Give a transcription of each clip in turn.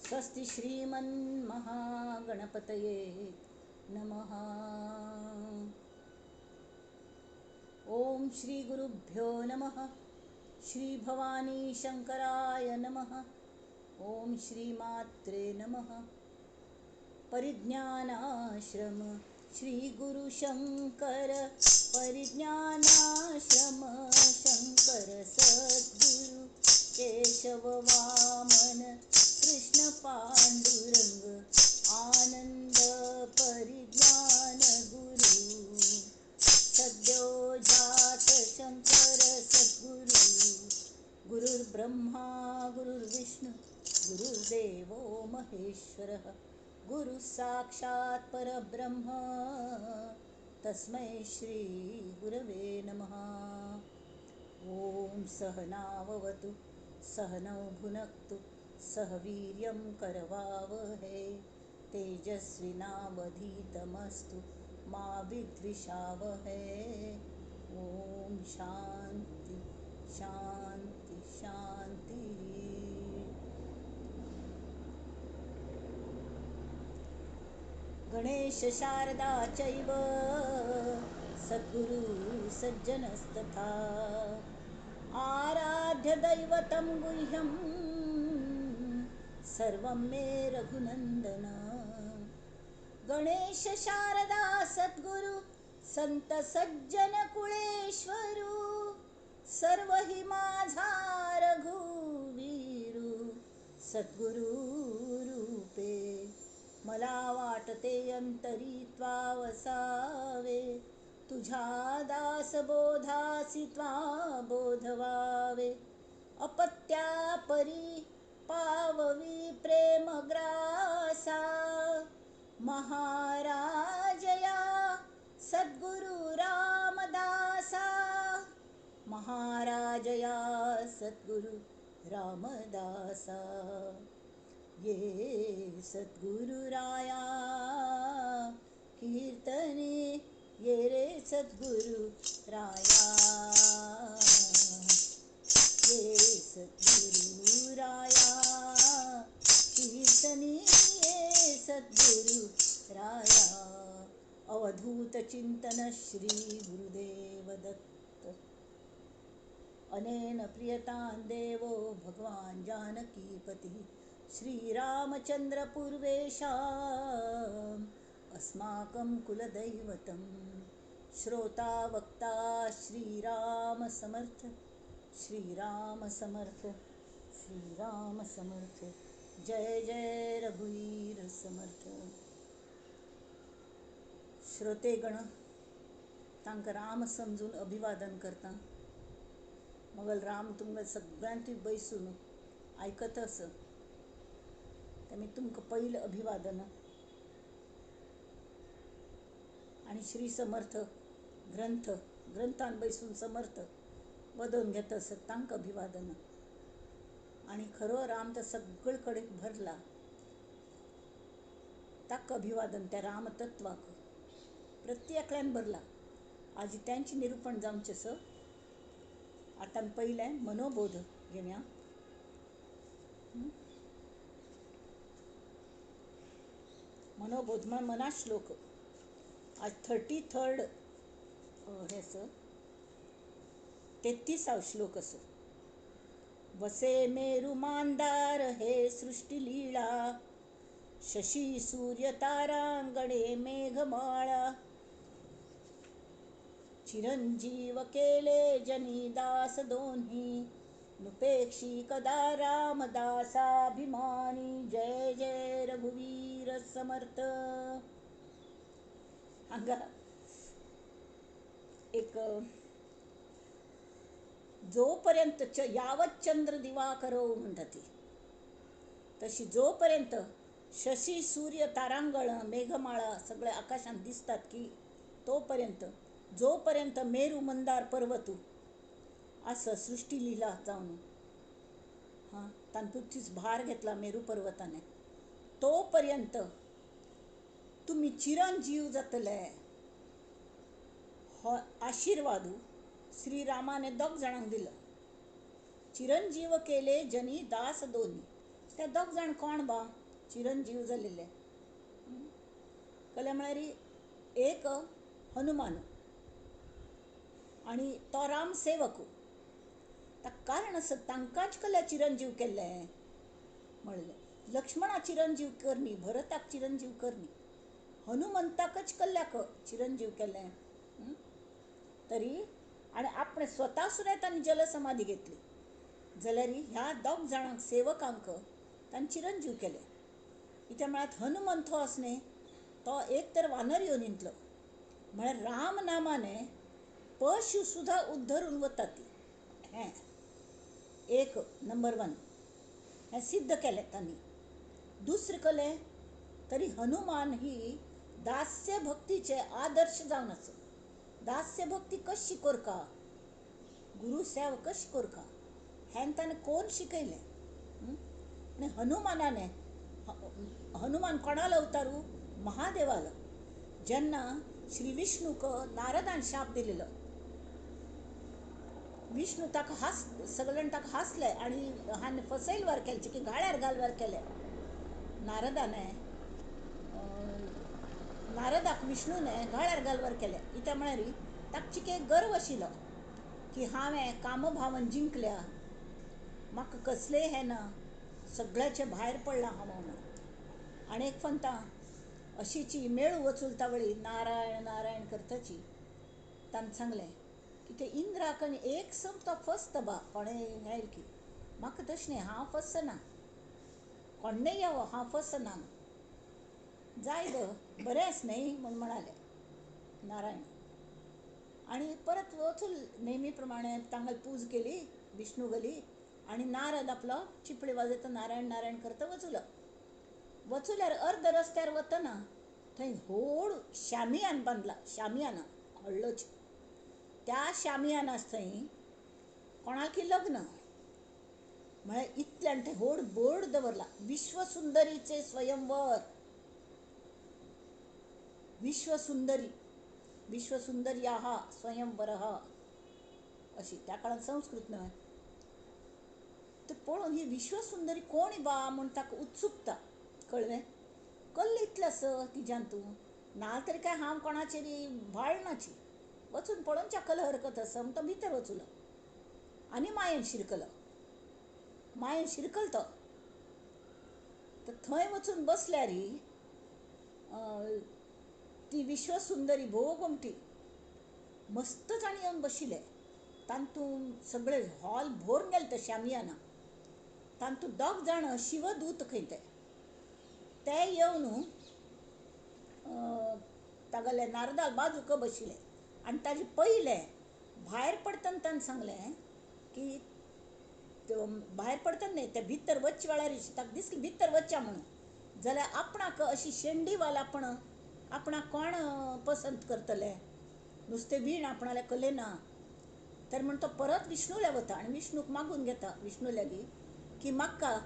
स्वस्ति श्रीमन्महागणपतये नमः। ॐ श्री गुरुभ्यो नमः। श्री भवानी शंकराय नमः। ॐ श्री मात्रे नमः। परिज्ञानाश्रम श्री गुरु शंकर, परिज्ञानाश्रम शंकर सद्गुरु केशव वामन कृष्ण पांडुरंग आनंद परिज्ञान गुरु सद्यो जात शंकर सद्गुरु। गुरुर्ब्रह्मा गुरुर्विष्णु गुरुर्देवो महेश्वरः, गुरु साक्षात परब्रह्म तस्मै श्री गुरवे नमः। ॐ सहनाववतु सहनौ भुनक्तु सह वीर्यं करवावहै, तेजस्विनावधीतमस्तु मा विद्विषावहै। ॐ शांती शांती शांती। गणेश शारदा चैव सद्गुरु सज्जनस्तथा, आराध्य दैवतं गुह्यं सर्वं मे रघुनंदन। गणेश शारदा सद्गुरु संत सज्जन कुळेश्वरू, सर्व हि माझा रघुवीरू सद्गुरु रूपे। मला वाटते अंतरी त्वा वसावे, तुझ्या दासबोधासी त्वा बोधवावे। अपत्या परी पाववी प्रेमग्रासा, महाराजया सद्गुरु रामदासा, महाराजया सद्गुरु रामदासा। ये सद्गुरुराया कीर्तने, ये रे सद्गुरु राया, ये सद्गुरुराया कीर्तने, ये सद्गुरु राया। अवधूत चिंतन श्री गुरुदेव दत्त। अनेन प्रियतां देवो भगवान जानकीपतिः, श्रीरामचंद्र पूर्वेषाम् अस्माकं कुलदैवतं। श्रोता वक्ता श्रीराम समर्थ, श्रीराम समर्थ, श्रीराम समर्थ। जय जय रघुवीर समर्थ। श्रोतेगण तांकां राम समजून अभिवादन करता। मगल राम तुमकां सगळ्यांतूय बैसून आयकत आस, तेमी तुमकां पयलें अभिवादन। आनी श्री समर्थ ग्रंथ ग्रंथान बैसून समर्थ वदोवन घेता आसत तांकां अभिवादन। आनी खरो राम तर सगळे कडेन भरला, ताका अभिवादन। त्या रामतत्वाक प्रत्येकल्यान भरला। आज त्यांचे निरूपण जावचें आसा। आतां पयलें मनोबोध घेवया। मनोबोध म्हळ्यार मना श्लोक। आज 33 हे आसा, 33 श्लोक आसा। वसे मेरु मांदार हे सृष्टी लीळा, शशी सूर्य तारांगणे मेघमाळा, चिरंजीव केले जनी दास दोन्ही, नुपेक्षी कदा रामदासाभिमानी। जय जय रघुवीर समर्थ। हांगा एक जोपर्यंत यावत चंद्र दिवाकरो म्हणटा ती, तशी जोपर्यंत शशी सूर्य तारांगण मेघमाळा सगळ्या आकाशांत दिसतात की तोपर्यंत, जोपर्यंत मेरू मंदार पर्वतू असं सृष्टी लिला जावन हां तान पृथ्वीच भार घेतला मेरू पर्वताने, तोपर्यंत तुमी चिरंजीव जातले हो आशिर्वादू श्रीरामाने दोग जाणांक दिलो। चिरंजीव केले जनी दास दोन्ही। त्या दोग जाण कोण बा? चिरंजीव जाल्ले. कले म्हळ्यार एक हनुमान आनी तो राम सेवक. ताका कारण आसा तांकांच कल्या चिरंजीव केल्ले म्हणलें. लक्ष्मणा चिरंजीव करनी, भरताक चिरंजीव करनी, हनुमंताकच कल्याक चिरंजीव केलें. तरी आनी आपणें स्वता सुद्दां तांणी जलसमाधी घेतली जाल्यार ह्या दोग जाणांक सेवकांक तांणी चिरंजीव केले. कित्याक म्हळ्यार हनुमंत हो आसा न्ही तो एक तर वानर योनींतलो, म्हळ्यार राम नामाने पशु सुद्दां उद्धरून वता ती. हें एक नंबर वन हें सिद्ध केलें तांणी. दुसरें कलें तरी हनुमान ही दास्य भक्तीचे आदर्श जावन आसा. दास्य भक्ती कशी करका, गुरु सेवा कशी करका हें ताणें कोण शिकयलें. आनी हनुमानाने, हनुमान कोणालो अवतारू? महादेवालो. जेन्ना श्री विष्णूक नारदान शाप दिलेलो, विष्णू ताका हास, सगळ्यान ताका हांसले आनी हान फसयलवार केले की गाळ्यार घालवार केले. नारदाने नारदाक विष्णूने गाळ्यार घालवार केले. कित्याक म्हळ्यार ताका चिके गर्व आशिल्लो की हांवें कामभावन जिंकल्या, म्हाका कसलें हें ना, सगळ्याचें भायर पडलां हांव म्हणून. आनी एक फंता अशीची मेळू वचुलता वळी नारायण नारायण करताची ताणें सांगलें की ते इंद्राक आनी एक सम तो फसता बा कोणें घायल की म्हाका तशें न्ही, हांव फसना, कोणें येवो हांव फसना, जाय गो बरें आसा न्ही म्हूण म्हणालें नारायण. आनी परत वचून नेहमी प्रमाणे तांगेली पूज केली विष्णू गली आनी नारद आपलो चिपळी वाजयता नारायण नारायण करता वचुलो. वचुल्यार अर्द रस्त्यार वतना थंय व्हड शामियान बांदला, शामियाना व्हडलोच. त्या शामियाना थंय कोणाकी लग्न म्हळ्यार इतल्यान थंय व्हड बोर्ड दवरला, विश्वसुंदरीचे स्वयंवर. विश्वसुंदरी, विश्वसुंदर्याः स्वयंवरः अशी त्या काळान संस्कृत न्हय. तर पळोवन ही विश्वसुंदरी कोण बा म्हूण ताका उत्सुकता कळ्ळें. कल्ल इतलें आसा तिज्यान तूं ना तरी काय हांव कोणाचेर भाळनाची, वचून पळोवच्या कल हरकत आसा म्हूण तो भितर वचुलो आनी मायेन शिरकलो. मायेन शिरकल तो तर थंय वचून बसल्यार ती विश्वसुंदरी भोव गोमटी मस्त जाण येवन बशिल्ले. तातूंत सगळे हॉल भरून गेले ते शामियाना. तातूंत दोग जाण शिवदूत खंय ते, ते येवन तागेले नारदाल बाजूक बशिल्ले. आनी ताजे पयलें भायर पडटना ताणें सांगलें की भायर पडटना न्हय ते भितर वचचे वेळार ताका दिसलें भितर वचया म्हणून, जाल्यार आपणाक अशी शेंडी वाल आपण आपणाक कोण पसंत करतले, नुस्तें वीण आपणाल्या कले ना. तर म्हण तो परत विष्णूल्या वता आनी विष्णूक मागून घेता विष्णू लागीं की म्हाका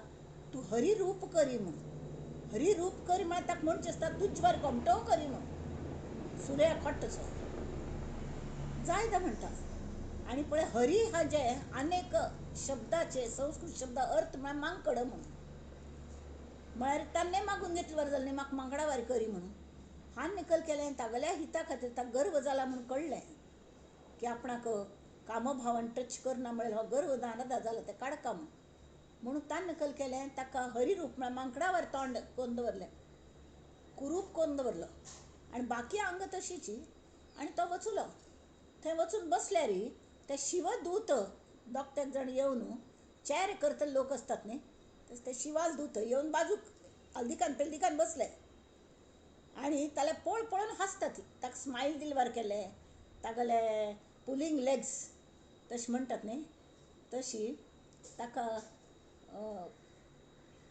तूं हरी रूप करी म्हूण. हरी रूप करी म्हळ्यार ताका म्हणचें आसता तुजवार गोमटो करी म्हूण, सुर्या खोट्टसो जायदा म्हणटा. आनी पळय हरी हा जे अनेक शब्दाचे संस्कृत शब्द अर्थ म्हळ्यार मांकड म्हणून, म्हळ्यार ताणें मागून घेतलें बरें जालें न्ही म्हाका मांकडा वारी करी म्हणून. हान निकल केलें तागेल्या हिता खातीर ताका गर्व जाला म्हूण कळ्ळें की आपणाक कामभावान टच करना म्हळ्यार हो गर्व नारदा जाला तें काडका म्हूण, म्हणून ताणें नकल केलें ताका हरिरूप म्हळ्यार मांकडावर तोंड कोन्न दवरलें, कुरूप कोन्न दवरलो आनी बाकी आंग तशीची. आनी तो वचुलो थंय वचून बसल्यार ते शिवदूत दोग तेग जाण येवन चेर करतले लोक आसतात न्ही तशें ते शिवाल दूत येवन बाजूक अल्दिकान पेल्दिकान बसले आनी ताका पळ पळोवन हांसता ती. ताका स्मायल दिलवार केलें, तागेले पुलींग लेग्स तशें म्हणटात न्ही तशी ताका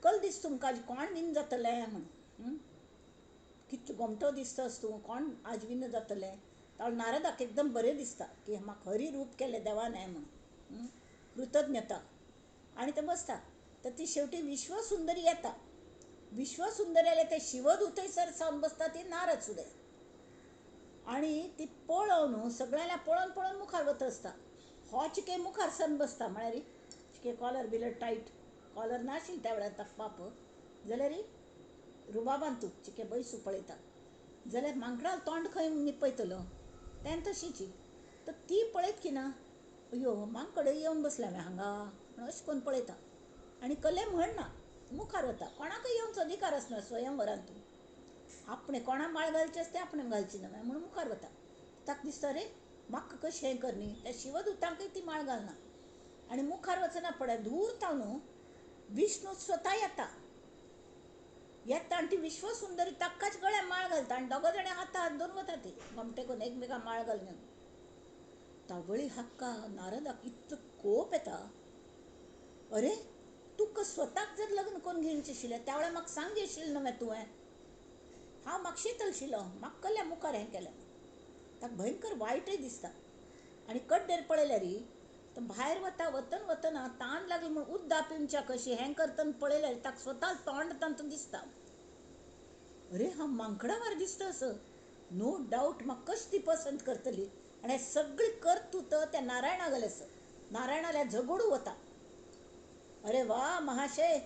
कल दिसता तुमकां कोण विन जातलें म्हणून, कितलो गोमटो दिसतास तूं, कोण आज विन जातलें. ताणें नारदाक एकदम बरें दिसता की म्हाका हरी रूप केलें देवान हें म्हणून, कृतज्ञता. आनी ते बसता तर ती शेवटी विश्वसुंदरी येता. विश्वसुंदरी आयले ते शिवदूतय सर सावन बसता ती नारद सुद्दां. आनी ती पळोवन सगळ्यांना पळोवन पळोवन मुखार वता आसता. हो चिके मुखार सर बसता म्हळ्यार चिके कॉलर बिलर टायट, कॉलर नाशिल्लें त्या वेळार ताका पाप, जाल्यार रुबाबान तूं चिके बैसू पळयता जाल्यार मांकडाल तोंड खंय निपयतलो तें तशीची. तर ती पळयत की ना, अयो मांकड येवन बसलें हांवें हांगा म्हण अशें करून पळयता आनी कले म्हणना, मुखार वता. कोणाकय येवचो अधिकार आसना स्वयंवरान तूं आपणें कोणा माळ घालची आसता आपणें घालची ना म्हणून मुखार वता. ताका दिसता रे म्हाका कशें हें कर न्ही, त्या शिवदुतांकय ती माळ घालना आनी मुखार वचना पळय दूर तावन विष्णू स्वता येता येता आनी ती विश्वसुंदरी ताकाच गळ्या माळ घालता आनी दोग जाणां हाता हात धरून वता ती गोमटे करून एकमेकां माळ घालून. तावळी हाका नारदाक इतलो कोप येता, अरे तुका स्वताक जर लग्न करून घेवचें आशिल्लें त्या वेळार म्हाका सांग आशिल्लें न्हय तुवें, हांव मागशीत आशिल्लो, म्हाका कल्या मुखार हें केलें. ताका भयंकर वायटय दिसता आनी कड्डेर पळयल्यार तर भायर वता वतन वतना तान लागली म्हूण उद्दा पिवच्या कशी हें करतना पळयल्यार ताका स्वता तोंड तांतूं दिसता, अरे हांव मांकडावार दिसता असो, नो डावट म्हाका कशी ती पसंत करतली. आनी सगळी कर्तुत त्या नारायणा गेलें आसा, नारायणाल्या झगडू वता, अरे वा महाशय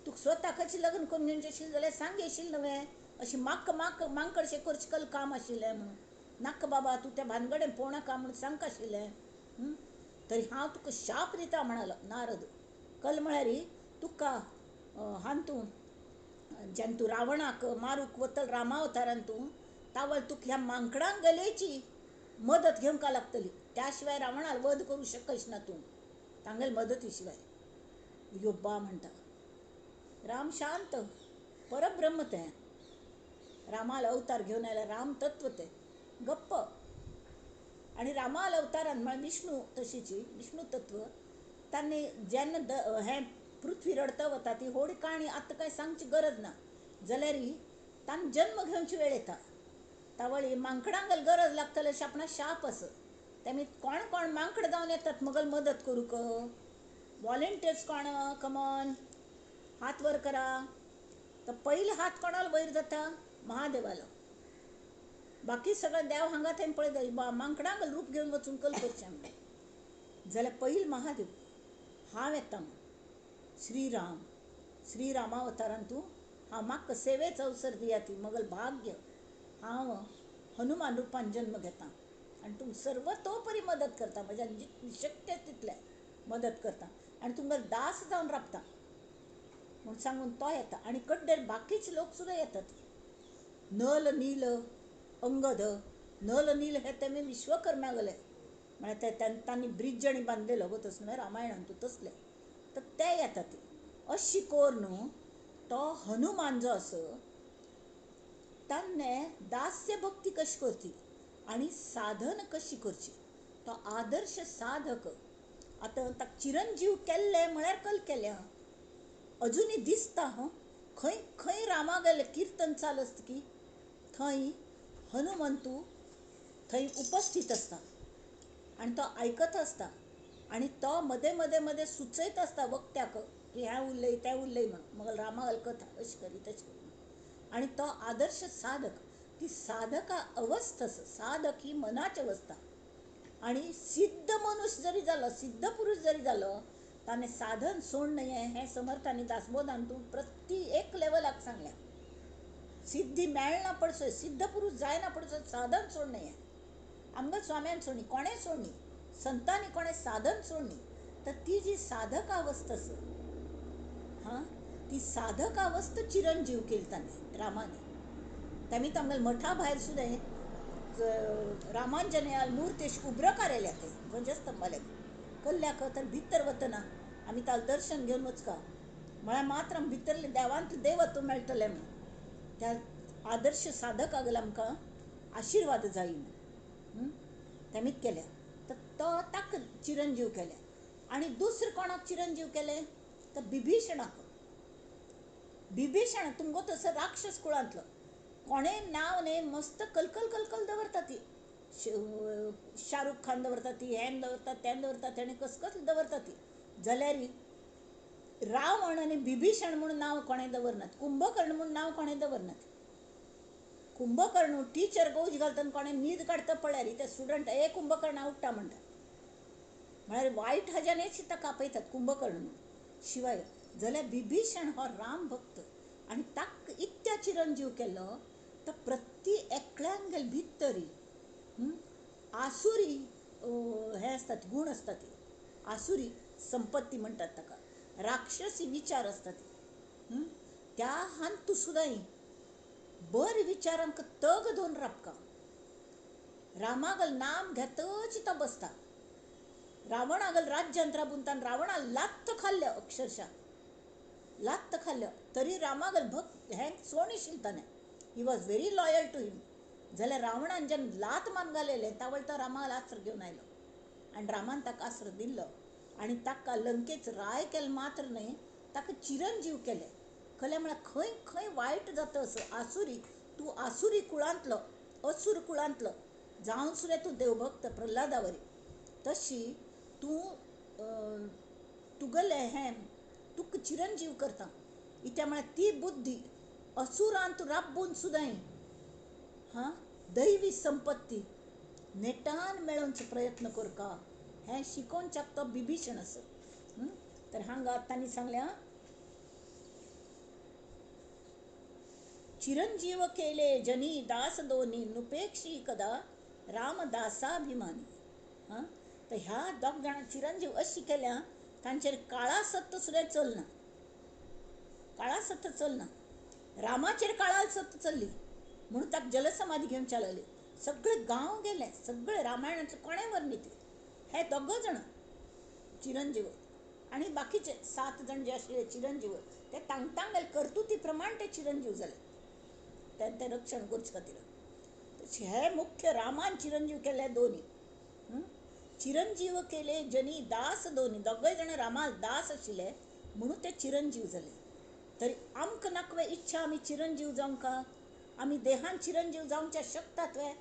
तुका स्वताकच लग्न करून घेवचें आशिल्लें जाल्यार सांग आशिल्लें न्हय, अशी म्हाका म्हाका मांकडशें करचें कल काम आशिल्लें म्हणून, नाका बाबा तूं त्या भानगडेन पळोवं नाका म्हणून सांगका आशिल्लें, तरी हांव तुका शाप दिता म्हणालो नारद. कल म्हळ्यार तुका हांतू जेन्ना तूं रावणाक मारूंक वतल रामावतारान तूं तावळ तुका ह्या मांकडांक गेलेची मदत घेवंक लागतली, त्या शिवाय रावणाक वध करूं शकच ना तूं तांगेले मदती शिवाय. यो बा म्हणटा राम शांत परब्रह्म तें, रामाल अवतार घेवन आयला राम तत्व तें गप्प. आनी रामाल अवतारान म्हळ्यार विष्णू तशीची विष्णू तत्व तांणी जेन्ना हें पृथ्वी रडता वता ती होड काणी आतां कांय सांगची गरज ना, जाल्यार तांकां जन्म घेवची वेळ येता तावळी मांकडांक गरज लागतली अशें आपणाक शाप आसा. तेमी कोण कोण मांकड जावन येतात मगल मदत करूंक, वॉलंटियर्स कोण कमॉन हात वर करा. तर पयलो हात कोणालो वयर जाता महादेवालो, बाकी सगळे देव हांगा थंय पळयता बा मांकडांक रूप घेवन वचून कल करचें म्हणून, जाल्यार पयलीं महादेव हांव येता म्हूण श्रीराम श्रीरामावतारान तूं हांव म्हाका सेवेचो अवसर दिया ती मगल भाग्य हांव हनुमान रुपान जन्म घेता आनी तुमकां सर्वतोपरी मदत करता, म्हज्या जितली शक्य तितले मदत करता आनी तुमकां दास जावन राबता म्हूण सांगून तो येता. आनी कड्डेर बाकीचे लोक सुद्दां येतात, नल नील अंगद, नल नील हे तेमी विश्वकर्म्या गेले म्हळ्यार ते तांणी ब्रिज आनी बांदलेलो गो तसो न्हय रामायणान तूं तसले, तर ते येतात. अशी कोर न्हू तो हनुमान जो आसा ताणें दास्य भक्ती कशी करची आनी साधन कशी करची, तो आदर्श साधक. आतां ताका चिरंजीव केल्ले म्हळ्यार कल केल्या अजुनूय दिसता हां खंय खंय रामा गेले किर्तन चालू आसता की थंय हनुमंतू थंय उपस्थित आसता आनी तो आयकत आसता आनी तो मदें मदें मदें सुचयत आसता वक्त्याक की हें उलय तें उलय म्हूण मगल रामागल कथा अशी करी तशी करी. आनी तो आदर्श साधक, ती साधका अवस्था, साधक ही मनाची अवस्था. आनी सिद्ध मनुष्य जरी जालो सिद्ध पुरुष जरी जालो ताणें साधन सोडणें हें समर्थांनी दासबोधान तूं प्रति एक लेवलाक सांगलें. सिद्धी मेळना पडसो सिद्ध पुरुष जायना पडसो साधन सोडणें हें आमकां स्वाम्यान सोडणी कोणें सोडणी संतांनी कोणें साधन सोडणी. तर ती जी साधक अवस्था आसा हां ती साधक अवस्था चिरंजीव केली ताणें रामाने. तेमी तांगेले मठा भायर सुद्दां रामांजनेयाल मूर्ती अशी उब्रकार आयल्या ते ध्वजस्तंभाले कल्ल्याक तर भितर वतना आमी ताका दर्शन घेवन वचका म्हळ्यार मात्र आमी भितरले देवांत देवत्व मेळटलें म्हूण त्या आदर्श साधका गेले आमकां आशिर्वाद जाय म्हूण तेमीच केल्या. तर तो ताका चिरंजीव केल्या. आनी दुसरें कोणाक चिरंजीव केलें तर बिभीषणाक. बिभीषण तुमगो तसो राक्षस कुळांतलो, कोणें नांव न्हय मस्त कलकल कलकल दवरता ती, शाहरुख खान दवरता ती, हें दवरता तें दवरता तेणें कसकस दवरता ती, जाल्यार रावण आनी बिभीषण म्हूण नांव कोणें दवरनात, कुंभकर्ण म्हूण नांव कोणें दवरनात. कुंभकर्ण टिचर गौज घालतना कोणें न्हीद काडटा पळयार ते स्टुडंट ए कुंभकर्णा उठ्ठा म्हणटा, म्हळ्यार वायट हाज्यानच ताका आपयतात कुंभकर्ण म्हणून. शिवाय जाल्यार बिभीषण हो राम भक्त, आनी ताका इतक्या चिरंजीव केलो तो प्रति एकल्यागेर भितरी आसुरी हे आसतात, गूण आसतात, आसुरी संपत्ती म्हणटात ताका, राक्षसी विचार आसतात. त्या हान तूं सुद्दां बरे विचारांक तग धरून राबका. रामागल नाम घेतच तो बसता. रावणागल राज्यांत राबून तान रावणा लात्त खाल्ल्या, अक्षरशः लात्त खाल्ल्या, तरी रामागल भक्त हें सोणीशील ताणें. He was very loyal to him. जाल्यार रावणान जेन्ना लात मान घालेलें तावळ तो रामाक अस्त्र घेवन आयलो आनी रामान ताका अस्त्र दिल्लो आनी ताका लंकेच राय केलें मात्र न्हय, ताका चिरंजीव केलें. कलें म्हळ्यार खंय खंय वायट जाता असो आसुरी, तूं आसुरी कुळांतलो, असूर कुळांतलो जावन सुद्दां तूं देवभक्त प्रल्हादावरी, तशी तूं तुगेलें हें तुका चिरंजीव करता. इत्या म्हळ्यार ती बुद्धी असुरांत राबून सुद्दां हां दैवी संपत्ती नेटान मेळोवचो प्रयत्न करका हें शिकोवच्याक तो बिभीषण आसा. तर हांगा तांणी सांगल्या, चिरंजीव केले जनी दास दोनी नुपेक्षी कदा रामदासाभिमानी. हां, तर ह्या दोग जाणां चिरंजीव अशी केल्या तांचेर काळा सत्त सुद्दां चलना, काळा सत्त चलना. रामाचेर काळा सत्त चल्ली म्हणून ताका जलसमाधी घेवन चालली. सगळे गांव गेले, सगळे रामायणांतले कोणें वर्णित हे दोग जाण चिरंजीव आनी बाकीचे 7 जाण जे आशिल्ले चिरंजीव ते तांगतांगेले कर्तुती प्रमाण ते चिरंजीव जाले, तें रक्षण करचे खातीर. हे मुख्य रामान चिरंजीव केले दोनी. चिरंजीव केले जनी दास दोनी, दोगय जाण रामाक दास आशिल्ले म्हणून ते चिरंजीव जाले. तरी आमकां नाकवे इच्छा आमी चिरंजीव जावंका, आमी देहान चिरंजीव जावच्या शकतात वे?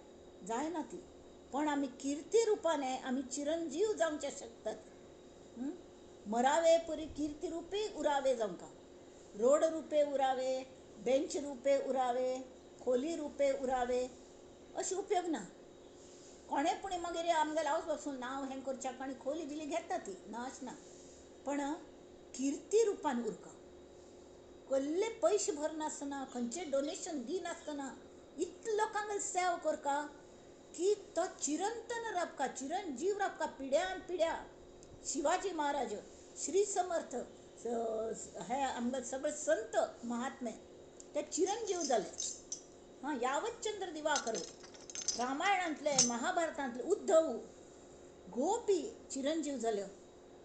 जायना ती. पण आमी किर्ती रुपाने आमी चिरंजीव जावच्या शकतात. मरावे परी किर्ती रुपी उरावे जावंका, रोड रुपे उरावे, बेंच रुपे उरावे, खोली रुपे उरावे, अशें उपयोग ना. कोणें पूण मागीर आमगेलें हांवच बसून नांव हें करच्याक आनी खोली बिली घेता ती, ना अशें ना, पण किर्ती रुपान उरका. कसले पयशे भरनासतना, खंयचें डोनेशन दिनासतना इतले लोकांक सेवा करका की तो चिरंतन राबका, चिरंजीव राबका पिड्यान पिड्या. शिवाजी महाराज, श्री समर्थ, हे आमगे सगळे संत महात्मे ते चिरंजीव जाले. हां, यावतचंद्र दिवाकर, रामायणांतले महाभारतांतले उद्धव, गोपी चिरंजीव जाल्यो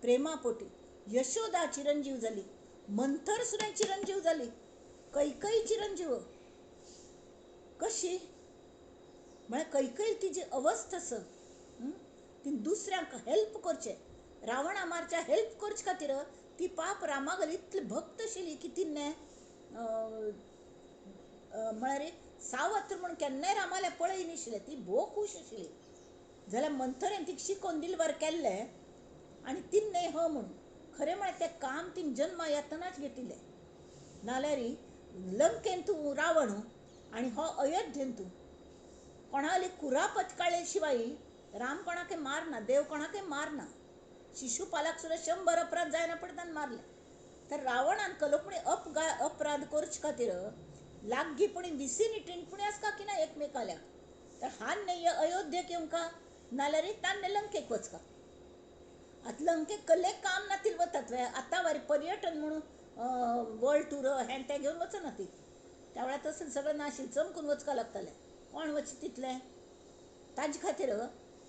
प्रेमापोटी, यशोदा चिरंजीव जाली, मंथर सुद्दां चिरंजीव जाली, कैकई चिरंजीव. कशी म्हळ्यार कैकई तिजी अवस्था आसा, ती दुसऱ्यांक हेल्प करचें, रावणा मारच्या हेल्प करचे खातीर ती पाप रामागेर इतली भक्त आशिल्ली की तिणें म्हळ्यार सावत्र म्हूण केन्नाय रामाल्या पळय नाशिल्लें, ती भोव खूश आशिल्ली. जाल्यार मंथरेन तिका शिकोवन दिलवार केल्लें आनी तिणें ह म्हूण खरें म्हळ्यार तें काम तिणें जन्मा येतनाच घेतिल्लें. नाल्यार लंकेन तूं रावण आनी हो अयोध्येन तूं कोणाली कुरापत काडले शिवाय राम कोणाकय मारना, देव कोणाकय मारना. शिशुपालाक सुद्दां 100 अपराध जायना पडटा ताणें मारलें. तर रावणान कलोपणी अपराध करचे खातीर लागीं पुणी विसिनिटीन पुणी आसका की ना एकमेकाल्या, तर हान न्हय अयोध्येक येवंका नाल्यार तान्ने लंकेक वचका. आतां लंकेक कसलें काम नातील वतात वे, आतां वारी पर्यटन म्हणून वर्ल्ड टूर हें तें घेवन वचना ती. त्या वेळार तसलें सगळें नाशिल्लें, चमकून वचका लागतालें, कोण वच तितलें. ताजे खातीर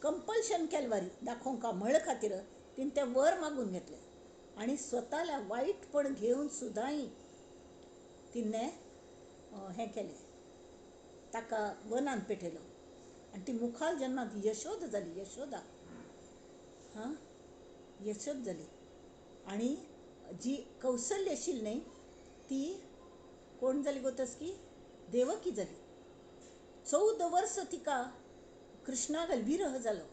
कंपल्शन केलें वारी दाखोवंका म्हळ्या खातीर तिणें तें वर मागून घेतलें आनी स्वताला वायटपण घेवन सुद्दां तिणें हें केलें, ताका वनान पेटयलो आनी ती मुखार जन्माक यशोद जाली. यशोदा, हां, यशोद जाली. आनी जी कौसल्य आशिल्ली न्हय ती कोण जाली गोतस की देवकी जाली. 14 वर्सां तिका कृष्णागेर विरह जालो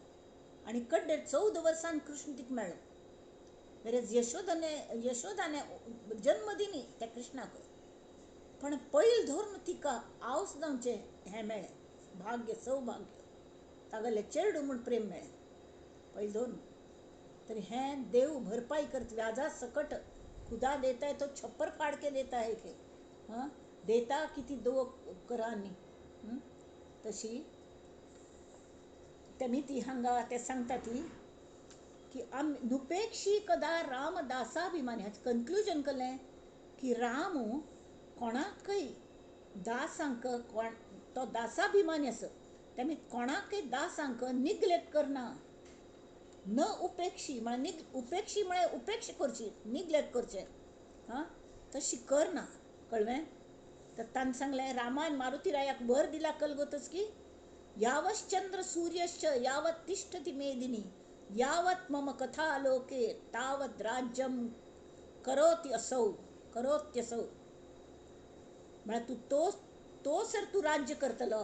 आनी कड्डेर 14 वर्सान कृष्ण तिका मेळ्ळो. वेरेज यशोदाने जन्म दिनी त्या कृष्णाक, पण पयल धरून तिका आवस जावचें हें मेळ्ळें भाग्य, सौभाग्य, तागेलें चेरडूं म्हूण प्रेम मेळ्ळें पयल धरून. तर हें देव भरपाई करता व्याजा सकट, खुदा देता है तो छप्पर फाड़ के देता है. के हां देता किती दो करांनी तशी तेमी ती हांगा ते सांगता ती की आम नुपेक्षी कदा रामदासाभिमानी. हाचें कन्क्लुजन केलें की राम कोणाकय दासांक कोण तो दासाभिमानी आसा तेमी कोणाकय दासांक निग्लेक्ट करना. न उपेक्षी म्हळ्यार उपेक्षी म्हळ्यार उपेक्षा करची, निग्लेक्ट करचें, हां तशी करना. कळ्ळें? तर ताणें सांगलें रामान मारुती रायाक वर दिला कलगतच की यावश्चंद्र सूर्यश्च यावत तिष्ठति मेदिनी यावत मम कथा लोके तावत राज्यम करोति असौ करोत्यसौ. म्हळ्यार तूं तो सर तूं राज्य करतलो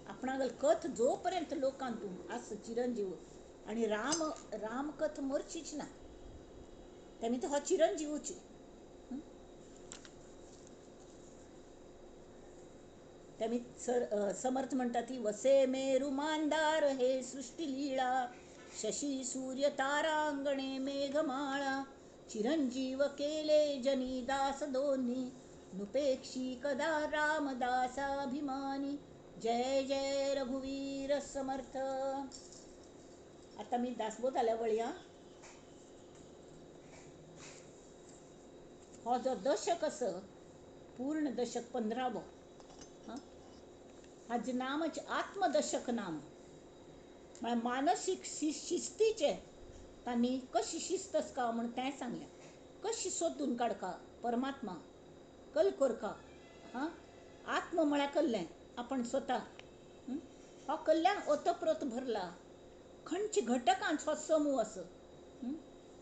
आपणागल कथ जो पर्यंत लोकांत तूं आस चिरंजीव. आनी राम रामकथ मरचीच ना, तेमी तो हो चिरंजीवची. तेमी सर समर्थ म्हणटा ती वसे मेरू मांदार हे सृष्टी लीळा शशी सूर्य तारांगणे मेघमाळा चिरंजीव केले जनी दास दोन्ही नुपेक्षी कदा रामदासाभिमानी. जय जय रघुवीर समर्थ. आता मी दासबोधाल्या वळया. हो जो दशक आसा पूर्ण दशक 15वो, हाजें नामच आत्मदशक नाम. म्हळ्यार मानसीक शिस्तीचें तांणी कशी शिस्त आसका म्हूण तें सांगलें, कशी सोदून काडका परमात्मा कल कोरका. हां आत्म म्हळ्यार कल्लें आपण स्वता हो कल्याण ओतप्रोत भरला खंयच्या घटकांचो समूह आसा,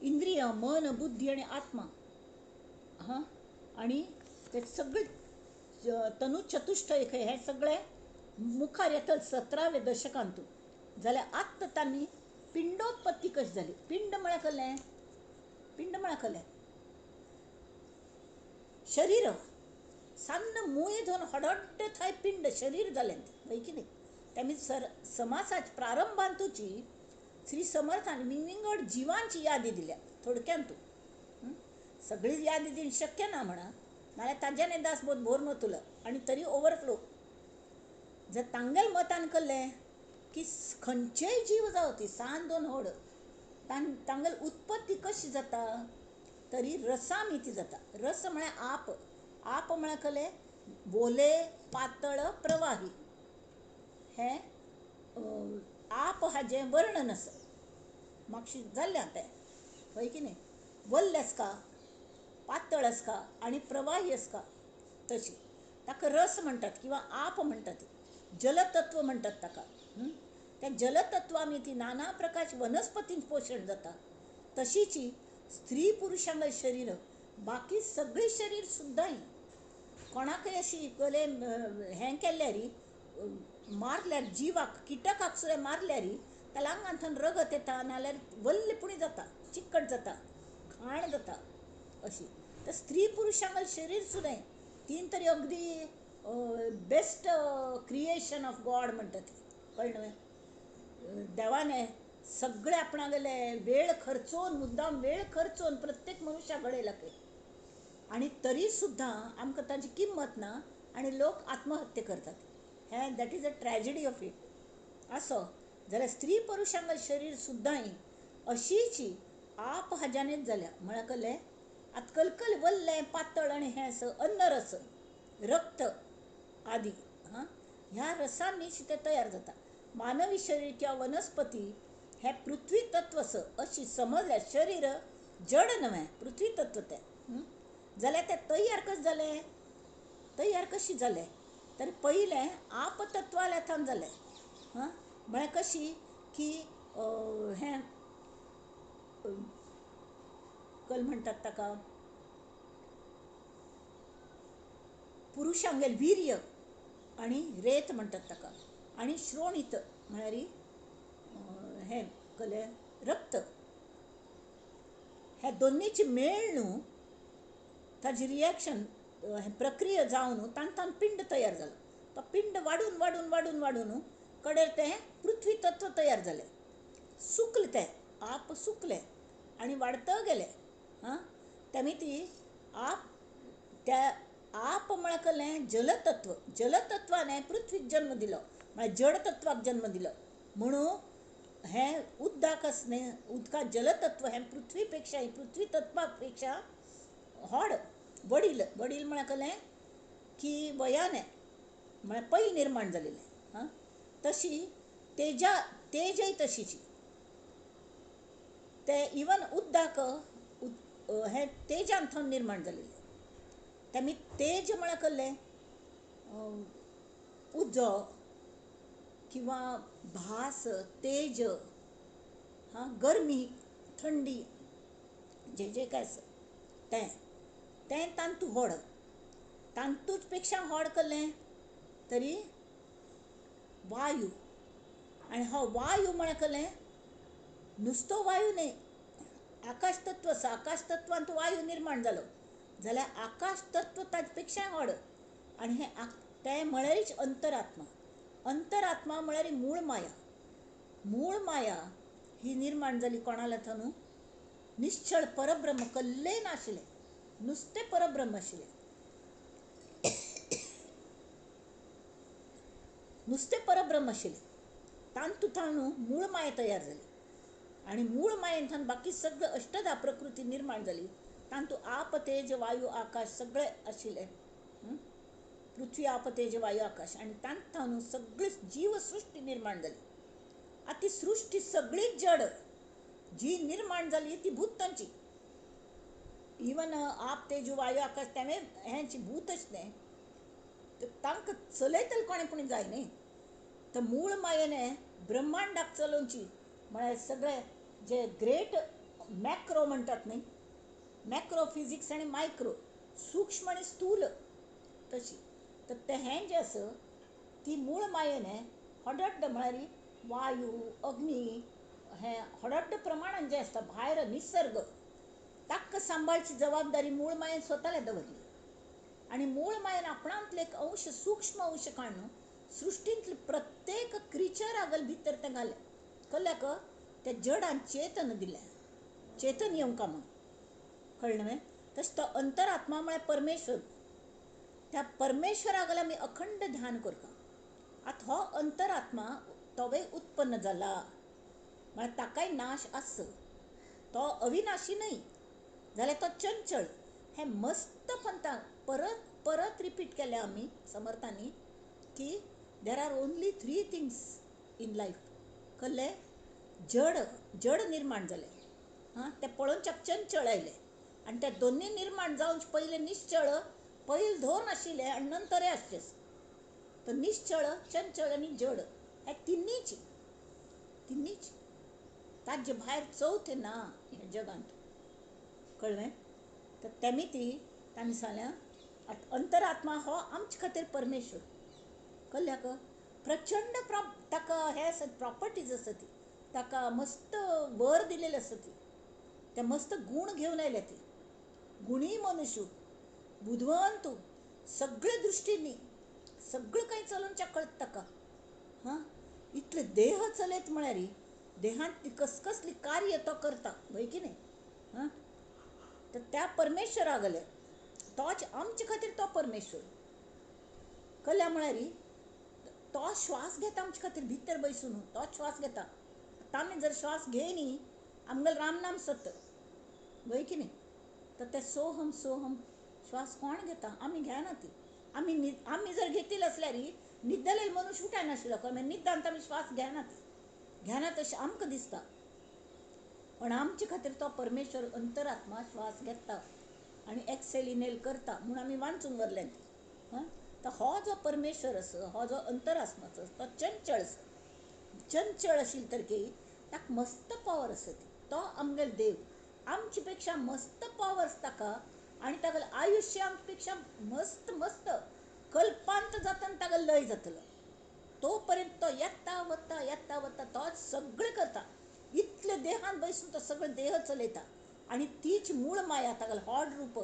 इंद्रिय मन बुद्धी आनी आत्मा. हां आनी ते सगळे तनु चतुष्टय हे सगळे मुखार येतात 17व्या दशकांतू. जाल्यार आत्तां तांणी पिंडोत्पत्ती कशी जाली. पिंड म्हळ्यार कसलें? पिंड म्हळ्यार कसलें? शरीर. सान्न मूय धरून हडड्ड थंय पिंड शरीर जालें हय की न्ही. तेमी सर समासाच्या प्रारंभांतूची श्री समर्थान विंगड जिवांची यादी दिल्या थोडक्यांतू. सगळी यादी दिवंक शक्य ना म्हणा, नाल्यार ताज्याने दासबोध भरून वतलो आनी तरी ओवरफ्लो. जर तांगेल मतान केल्लें की खंयचेय जीव जावं ती सान दोन व्हड तांगेल उत्पत्ती कशी जाता तरी रसामी ती जाता. रस म्हळ्यार आप, आप म्हळ्यार कसलें? बोले पातळ प्रवाही हें आप हाजें वर्णन आसा. मातशें जाल्लें तें हय की न्ही. वल्ल आसका, पातळ आसका आनी प्रवाही आसका तशी ताका रस म्हणटात किंवा आप म्हणटात, जलतत्व म्हणटात ताका. त्या जलतत्वांनी ती नाना प्रकारची वनस्पतींचें पोशण जाता. तशीची स्त्री पुरुषांगेलें शरीर बाकी सगळें शरीर सुद्दां कोणाकय अशी गले हें केल्यार मारल्यार जिवाक किटकाक सुद्दां मारल्यार ताका आंगांतल्यान रगत येता, नाल्यार वल्लेपुणी जाता, चिकट जाता, घाण जाता अशी. तर स्त्री पुरुषांगेलें शरीर सुद्दां तीन तरी अगदी बेस्ट क्रिएशन ऑफ गॉड म्हणटा ती. कळ्ळें न्हय? देवाने सगळे आपणागेले वेळ खर्चोवन मुद्दाम वेळ खर्चोवन प्रत्येक मनुष्या घडयला खंय, आनी तरी सुद्दां आमकां ताजी किंमत ना आनी लोक आत्महत्या करतात. हें that is a tragedy of it. असो जाल्यार स्त्री पुरुषांगेलें शरीर सुद्दां अशीची आप हाज्यानीच जाल्या. म्हळ्यार कसलें? आतां कलकल वल्लें पातळ आनी हें आसा अन्नरस रक्त आदी. हां ह्या रसांनीच तें तयार जाता. मानवी शरीर किंवा वनस्पती हें पृथ्वी तत्व आसा अशी समजल्यार शरीर जड न्हय पृथ्वी तत्व तें. जाल्यार तें तयार कशें जालें? तयार कशें जालें तर पयलें आपतत्वांतल्यान जालें. हां म्हळ्यार कशी की हें कल म्हणटात ताका पुरुषांगेल वीर्य आनी रेत म्हणटात ताका आनी श्रोणीत म्हळ्यार हें कसलें रक्त. ह्या दोन्नीची मेळ न्हू ताजी रिएक्शन हें प्रक्रिया जावन तांकां पिंड तयार जालो. तो पिंड वाडून वाडून वाडून वाडून कडेर तें पृथ्वी तत्व तयार जालें. सुकलें तें आप सुकलें आनी वाडत गेलें. हां तेमी ती आप त्या आप म्हळ्यार कसलें जलतत्व. जलतत्वान पृथ्वीक जन्म दिलो, म्हळ्यार जड तत्वाक जन्म दिलो. म्हणून हें उदक आसा न्ही, उदका जलतत्व हें पृथ्वी पेक्षा, पृथ्वी तत्वा पेक्षा व्हड, वडील. वडील म्हळ्यार कसलें की वयाने म्हळ्यार पयलीं निर्माण जालेलें. हां, तशी तेजा, तेजय तशीची. ते इवन उदक हें तेजान थंय निर्माण जालेलें. तेमी तेज म्हळ्यार कसलें उजो किंवा भास, तेज, हां, गरमी, थंडी, जे जे काय आसा तें तें तांतू व्हड. तांतूच पेक्षा व्हड कसलें तरी वायू. आनी हो वायू म्हळ्यार कसलें नुस्तो वायू न्ही, आकाश तत्व आसा. आकाश तत्वांत वायू निर्माण जालो जाल्यार आकाश तत्व ताचे पेक्षा व्हड. आनी हें तें म्हळ्यारूच अंतरात्मा. अंतरात्मा म्हळ्यार मूळ माया. मूळ माया ही निर्माण जाली कोणाला थंय? निश्चळ परब्रह्म, कल्लें नाशिल्लें, नुस्तें परब्रह्म आशिल्लें. नुस्तें परब्रह्म आशिल्लें. तांतूत मूळ माया तयार जाली आनी मूळ मायेन थंय बाकी सगळे अष्टधा प्रकृती निर्माण जाली. तांतू आप, तेज, वायू, आकाश सगळे आशिल्ले. पृथ्वी, आप, तेज, वायू, आकाश. आनी तांतूत सगळी जीवसृष्टी निर्माण जाली. आतां ती सृष्टी सगळी जड जी निर्माण जाली ती भूतांची. इवन आप, तेज, वायू, आकाश तें हेंच भूतच न्ही, तांकां चलयतले कोणें पूण जाय न्ही. तर मूळ मायेने ब्रह्मांडाक चलोवची म्हळ्यार सगळे जे ग्रेट मॅक्रो म्हणटात न्ही, मॅक्रो फिजिक्स आनी मायक्रो, सूक्ष्म आनी स्थूल तशी. तर तें हें जें आसा ती मूळ मायेने हडड्ड म्हळ्यार वायू, अग्नी, हें हडड्ड प्रमाणान जें आसता भायर निसर्ग, ताका सांबाळची जबाबदारी मूळ मायेन स्वताले दवरली. आनी मूळ मायेन आपणांतले एक अंश, सूक्ष्म अंश काडून सृश्टींतले प्रत्येक क्रिचर आगल भितर तें घालें. कल्ल्याक त्या जडान चेतन दिलें, चेतन येवंका म्हूण. कळ्ळें न्हय? तशें तो अंतरात्मा म्हळ्यार परमेश्वर. त्या परमेश्वरा आमी अखंड ध्यान करता. आतां हो अंतरात्मा तोवूय उत्पन्न जाला म्हळ्यार ताकाय नाश आस, तो अविनाशी न्हय जाल्यार तो चंचळ. हें मस्त पंता परत परत रिपीट केलें आमी समर्थांनी की there are only 3 things in life. कळ्ळें? जड, जड निर्माण जालें, हां, तें पळोवच्याक चंचळ आयलें. आनी ते दोनूय निर्माण जावन पयलें निश्चळ, पयलीं दोन आशिल्ले आनी नंतरय आसचे. तर निश्चळ, चंचळ आनी जड हे तिन्नीच, तिन्नीच. ताजे भायर चवथें ना ह्या जगांत. कळ्ळें? तर तेमी ती तांणी सांगलें अंतरात्मा हो आमचे खातीर परमेश्वर. कळ्ळ्याक? प्रचंड ताका हे आसत प्रॉपर्टीज आसता ती, ताका मस्त वर दिलेले आसता ती, ते मस्त गूण घेवन आयल्या ती. गुणी मनुष्य, बुदवंत, सगळे दृश्टींनी सगळें कांय चलोवच्याक कळटा ताका. हां, इतले देह चलयत म्हळ्यार देहांत ती कसकसली कार्य तो करता, वय की न्ही? हां, तर त्या परमेश्वरा गेले तोच आमचे खातीर तो परमेश्वर. कळ्ळ्या म्हळ्यार तो श्वास घेता आमचे खातीर, भितर बसून तोच श्वास घेता. आमी जर श्वास घेय न्ही आमगेलें रामनाम सत, वय की न्ही? तर ते सोहम सोहम श्वास कोण घेता? आमी घेना ती. आमी आमी जर घेतील आसल्यार न्हिदलेले मनुष्य उठायनाशिल्लो, मागीर न्हिदांत आमी श्वास घेना ती, घेना तशें आमकां दिसता. पण आमचे खातीर तो परमेश्वर अंतरात्मा श्वास घेता आनी एक्सेल इनेल करता म्हूण आमी वाचूंक व्हरलें ती. हां, तर हो जो परमेश्वर आसा, हो जो अंतरात्मा आसा, तो चंचळ आसा. चंचळ आशिल्ले तरीकय ताका मस्त पावर आसा ती. तो आमगेलो देव, आमचे पेक्षा मस्त पावर्स ताका, आनी तागेलें आयुश्य आमचे पेक्षा मस्त मस्त कल्पांत जाता आनी ताका लय जातलो. तो पर्यंत तो येता वता येता वता तोच सगळें करता. इतले देहान बसून तो सगळो देह चलयता. आनी तीच मूळ माया तागेलें व्हड रूप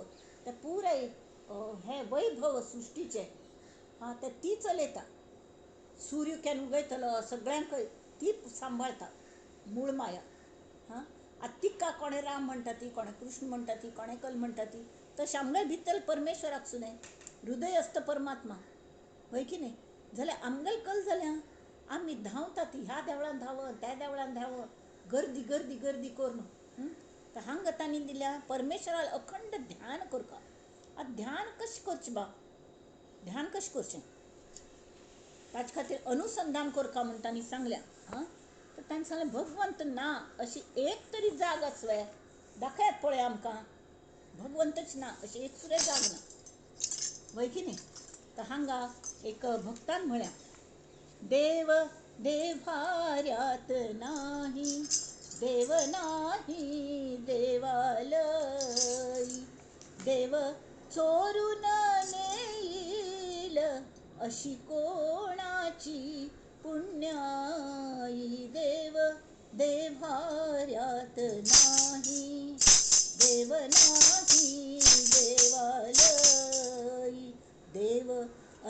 तें पुराय हें वैभव सृश्टीचें, हां, तें ती चलयता. सूर्य केन्ना उगयतलो सगळ्यांक ती सांबाळटा मूळ माया. हां, आतां तिका कोणें राम म्हणटा ती, कोणें कृष्ण म्हणटा ती, कोणें कल म्हणटा ती. तशें आमगेले भितर परमेश्वराक सुद्दां हृदय असतं परमात्मा, हय की नाही? जाल्यार आमगेल कल जाल्या आमी धांवतात, ह्या देवळान धांव त्या देवळान धांव, गर्दी गर्दी गर्दी करून. तर हांगा तांणी दिल्या परमेश्वराक अखंड ध्यान करका. आतां ध्यान कशें करचें बा? ध्यान कशें करचें ताचे खातीर अनुसंधान करका म्हूण तांणी सांगल्या. आं, तर तांणी सांगलें भगवंत ना अशी एक तरी जाग आसवे दाखयात पळय आमकां, भगवंतच ना अशी एक सुद्दां जाग ना, वय की न्ही? तर हांगा एक भक्तान म्हळ्या, देव देव्हाऱ्यात नाही, देव नाही देवालयी, देव चोरून नेईल अशी कोणाची पुण्याई, देव देव्हाऱ्यात नाही, देव नाही देवालयी, देव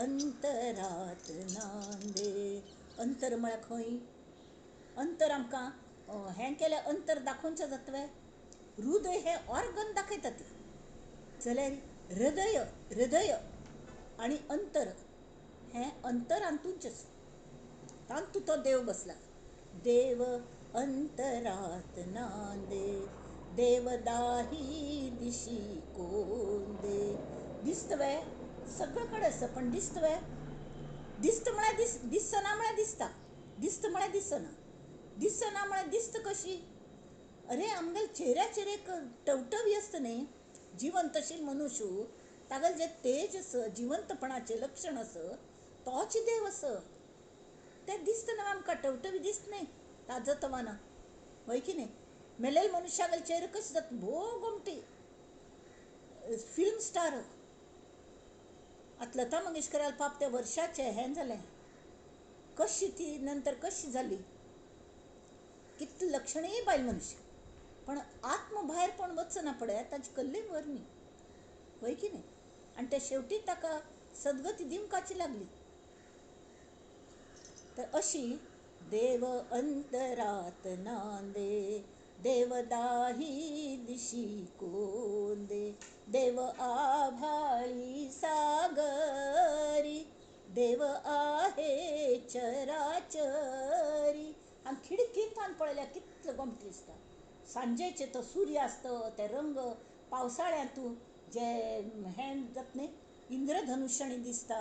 अंतरात नांदे. अंतर म्हळ्यार खंय? अंतर आमकां हें केल्यार अंतर दाखोवचें जातलें. हृदय हें ऑर्गन दाखयता ती, जाल्यार हृदय हृदय आनी अंतर हें अंतरांतूच तातूंत तो देव बसला. देव अंतरात नांदे, देव दाही दिशी कोण दे. दिसत वे सगळे कडेन आसा, पण दिसत वे? दिसत म्हळ्यार दिसना म्हळ्यार दिसता, दिसत म्हळ्यार दिसना, दिसना म्हळ्यार दिसत कशी? अरे आमगेले चेहऱ्याचेर एक टवटवी आसता न्ही, जिवंतशील मनुष्य तागेलें जें तेज आसा, जिवंतपणाचें लक्षण आसा, तोच देव आसा. तें दिसता ना आमकां, टवटवी दिसत न्ही, ताजो तवाना, हय की न्ही? मेलेल्या मनुष्यागेले चेहरो कशें जाता, भोव गोमटी फिल्म स्टार. आतां लता मंगेशकराक पाप त्या वर्षाचें हें जालें, कशी ती नंतर कशी जाली, कितली लक्षणीय बायल मनुष्य, पण आत्म भायर पण वचना पळय ताची कल्ली वर न्ही, हय की न्ही? आनी ते शेवटी ताका सद्गती दिवपाची लागली. तर अशी देव अंतरात नांदे, देव दाही दिशी कोण दे, देव आभाळी सागरी, देव आहे चराचरी. आनी खिडकींतल्यान पळयल्यार कितलो गोमटो दिसता. सांजेचे तो सूर्यास्त, ते रंग, पावसाळ्यांतू जे हें जाता न्ही, इंद्रधनुष्य दिसता,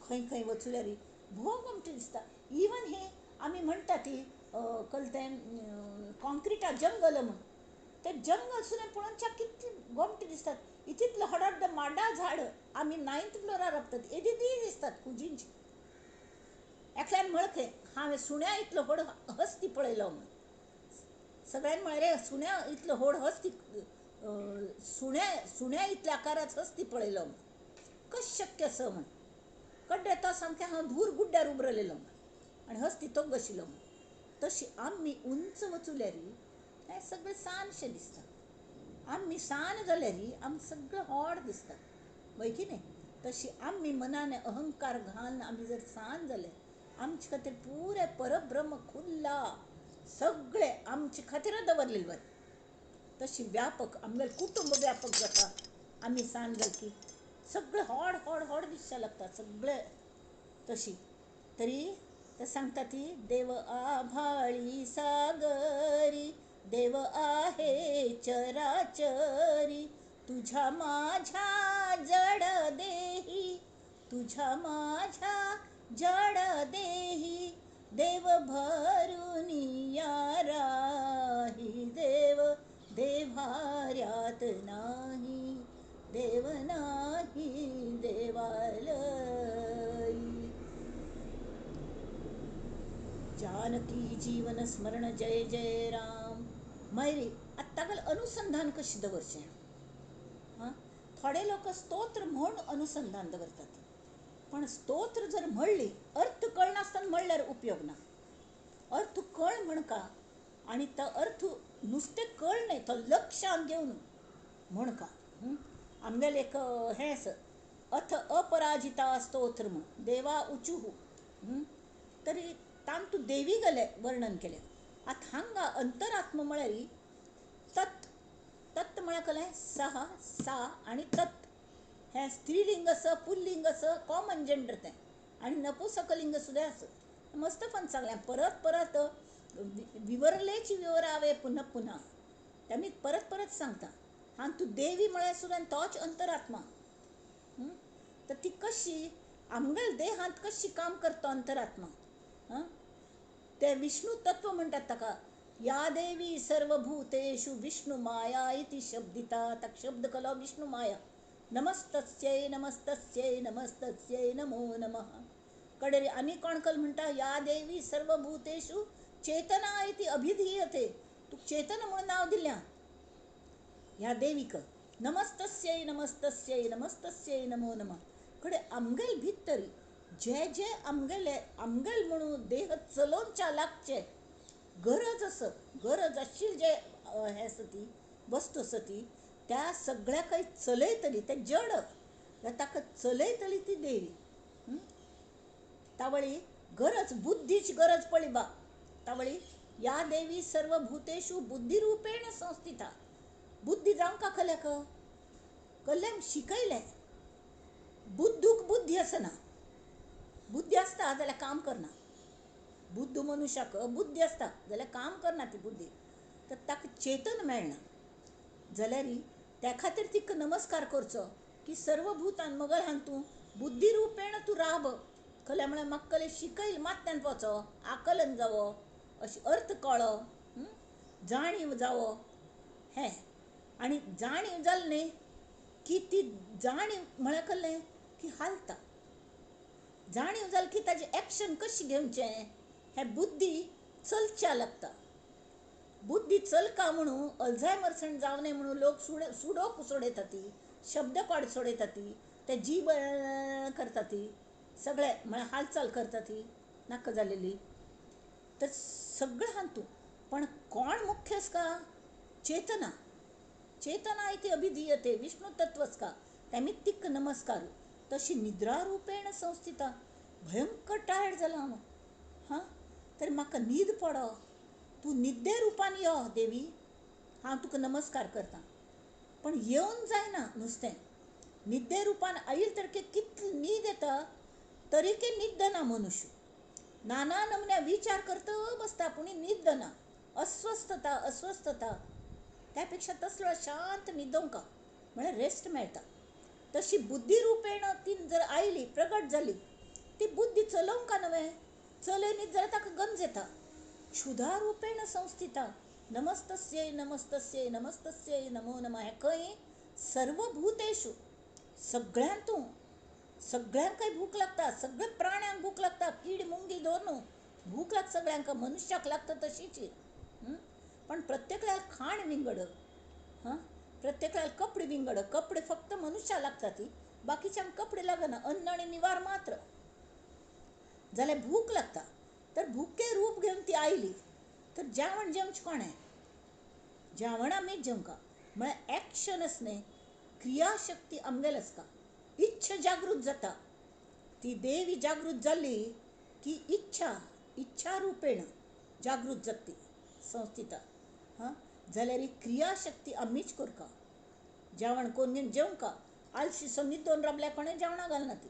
खंय खंय वचल्यार भोव गोमटो दिसता. इवन हे आमी म्हणटा ती कल तें कॉन्क्रिटा जंगल म्हूण, तें जंगल सुद्दां पळोवच्याक कितलें गोमटें दिसतात. इतलें व्हड माडा झाड आमी 9th फ्लोरार राबतात, येदी दिसतात कुजींची. एकल्यान म्हळें खंय हांवें सुण्या इतलो व्हड हस्ती पळयलो म्हूण. सगळ्यांनी म्हळें रे सुण्या इतलो व्हड हस्ती, सुण्या इतल्या आकाराचो हस्ती पळयलो म्हूण, कशें शक्य आसा म्हूण. कड्डे तो सामकें हांव धूर गुड्ड्यार उबरलेलो म्हूण आनी हस्ती तो बशिल्लो म्हूण. तशी आमी उंच वचुल्यार हें सगळें सानशें दिसता, आमी सान जाल्यार आमकां सगळें व्हड दिसता, वय की न्ही? तशी आमी मनान अहंकार घालून आमी जर सान जाले, आमचे खातीर पुरें परब्रह्म खुल्ला, सगळें आमचे खातीर दवरलेलें बरें. तशी व्यापक आमगेलें कुटुंब व्यापक जाता आमी सान जाले की, सगळें व्हड व्हड व्हड दिसचें लागता सगळें. तशी तरी ते सांगता ती देव आभाळी सागरी, देव आहे चराचरी, तुझ्या माझ्या जड देही, तुझ्या माझ्या जड देही, देव भरुनी राही, देव देव्हाऱ्यात नाही, देव नाही देवालयी. जानकी जीवन स्मरण जय जय राम. मागीर आतां तागेलें अनुसंधान कशें दवरचें? हां, थोडे लोक स्तोत्र म्हूण अनुसंधान दवरतात, पण स्तोत्र जर म्हणली अर्थ कळनासतना म्हणल्यार उपयोग ना. अर्थ कळ म्हणका आनी तो अर्थ नुस्तें कळ न्हय, तो लक्षांत घेवन म्हणका. आमगेलें एक हें आसा, अथ अपराजिता स्तोत्र म्हूण, देवा उचुहू. तरी तांतू देवी गेले वर्णन केलें. आतां हांगा अंतरात्म म्हळ्यार तत्, तत् म्हळ्यार कलें सह सा आनी तत् हें स्त्रीलिंग आसा, पुल्लिंग आसा, कॉमन जेंडर तें, आनी नपुसकलिंग सुद्दां आसा. मस्त पण सांगलें परत परत विवरलेची विवरावे पुन्हा पुन्हा, तें आमी परत परत सांगता. आनी तूं देवी म्हळ्यार सुद्दां तोच अंतरात्मा. तर ती कशी आमगेल देहांत कशी काम करता अंतरात्मा. ते विष्णु तत्व म्हणटात ताका. या देवी सर्वभूतेषु विष्णु माया इति शब्दिता, ताका शब्द केलो विष्णु माया. नमस्तस्यै नमस्तस्यै नमस्तस्यै नमो नमः. कडेन आनी कोण कल म्हणटा, या देवी सर्वभूतेषु चेतना इति अभिधीयते, तुका चेतन म्हणून नांव दिल्या ह्या देवीक. नमस्तस्यै नमस्तस्यै नमस्तस्यै नमो नमः. कडेन आमगेल भितर जे जे आमगेले आमगेल म्हणून देह चलोवच्या लागचे गरज आसा, गरज आशिल्ली जे हें आसा ती वस्तू आसा ती त्या सगळ्याकय चलयतली, तें जड ताका चलयतली ती देवी. तावळी गरज बुद्धीची गरज पडली बा. तावळी या देवी सर्वभूतेषु बुद्धिरूपेण संस्थिता. बुद्धी जावंक कल्याक कल्याक शिकयलें. बुद्धूक बुद्धी आसना, बुद्धी आसता जाल्यार काम करना. बुद्ध मनुष्याक बुद्धी आसता जाल्यार काम करना ती बुद्धी, तर ताका चेतन मेळना. जाल्यार त्या खातीर तिका नमस्कार करचो की सर्वभूतान मगल हांग तूं बुद्धिरूपेण तूं राब. कल्या म्हळ्यार म्हाका कले शिकयल मात्यान वचो, आकलन जावो, अशी अर्थ कळो, जाणीव जावो हें. आनी जाणीव जाली न्ही की ती जाणीव म्हळ्यार कळ्ळें की हालता. जाणीव जाली की ताजें एक्शन कशें घेवचें हें बुद्धी चलच्या लागता. बुद्धी चलका म्हणून अल्झायमर्सन जावं नये म्हणून लोक सुडोकू सोडयता ती, शब्दकोड सोडयता ती, ते जीब करता ती, सगळे म्हळ्यार हालचाल करता ती नाका जालेली. तर सगळें आहा तूं, पण कोण मुख्य आसका? चेतना. चेतना इति अभिधीयते विष्णु तत्व आसका, तेमी तिका नमस्कार. तशी निद्रारूपेण संस्थिता. भयंकर टायर्ड जाला हांव, हां, तर म्हाका न्हीद पडो, तूं न्हिदे रुपान यो देवी, हांव तुका नमस्कार करतां. पण येवन जायना नुस्तें, न्हिदे रुपान आयल तर कितली न्हीद येता तरीके न्हिदना मनुष्य. नाना नमन्या विचार करता बसता पूण न्हिदना, अस्वस्थता अस्वस्थता. त्या पेक्षा तसलो शांत न्हिदोंका म्हळ्यार रेस्ट मेळटा. तशी बुद्धिरूपेण ती जर आयली प्रगट जाली, ती बुद्धी चलोवंक नव्हे, चलय न्हीद जाल्यार ताका गंज येता. क्षुधारूपेण संस्थिता. नमस्तस्यै नमस्तस्यै नमस्तस्यै नमो नमः. हें खंय? सर्वभूतेषु, सगळ्यांत तूं, सगळ्यांकय भूक लागता, सगळ्या प्राण्यांक भूक लागता, कीड मुंगी धरून भूक लागता सगळ्यांक, मनुष्याक लागता तशीच. पण प्रत्येकाक खाण विंगड, हां, प्रत्येकाक कपडे विंगड. कपडे फक्त मनुष्याक लागता ती, बाकीच्यांक कपडे लागना, अन्न आनी निवार मात्र. जाल्यार भूक लागता, तर भुके रूप घेवन ती आयली तर जेवण जेवचें कोणें? जेवण आमीच जेवंका. म्हळ्यार एक्शनच न्ही, क्रियाशक्ती आमगेल आसता. इच्छा जागृत जाता, ती देवी जागृत जाली की इच्छा इच्छा रूपेण जागृत जाता ती संस्थिता. हां, जाल्यार ही क्रियाशक्ती आमीच करका. जेवण कोण घेवन जेवंका, आलशी सो न्हिदोन रावल्यार कोणें जेवणां घालना ती.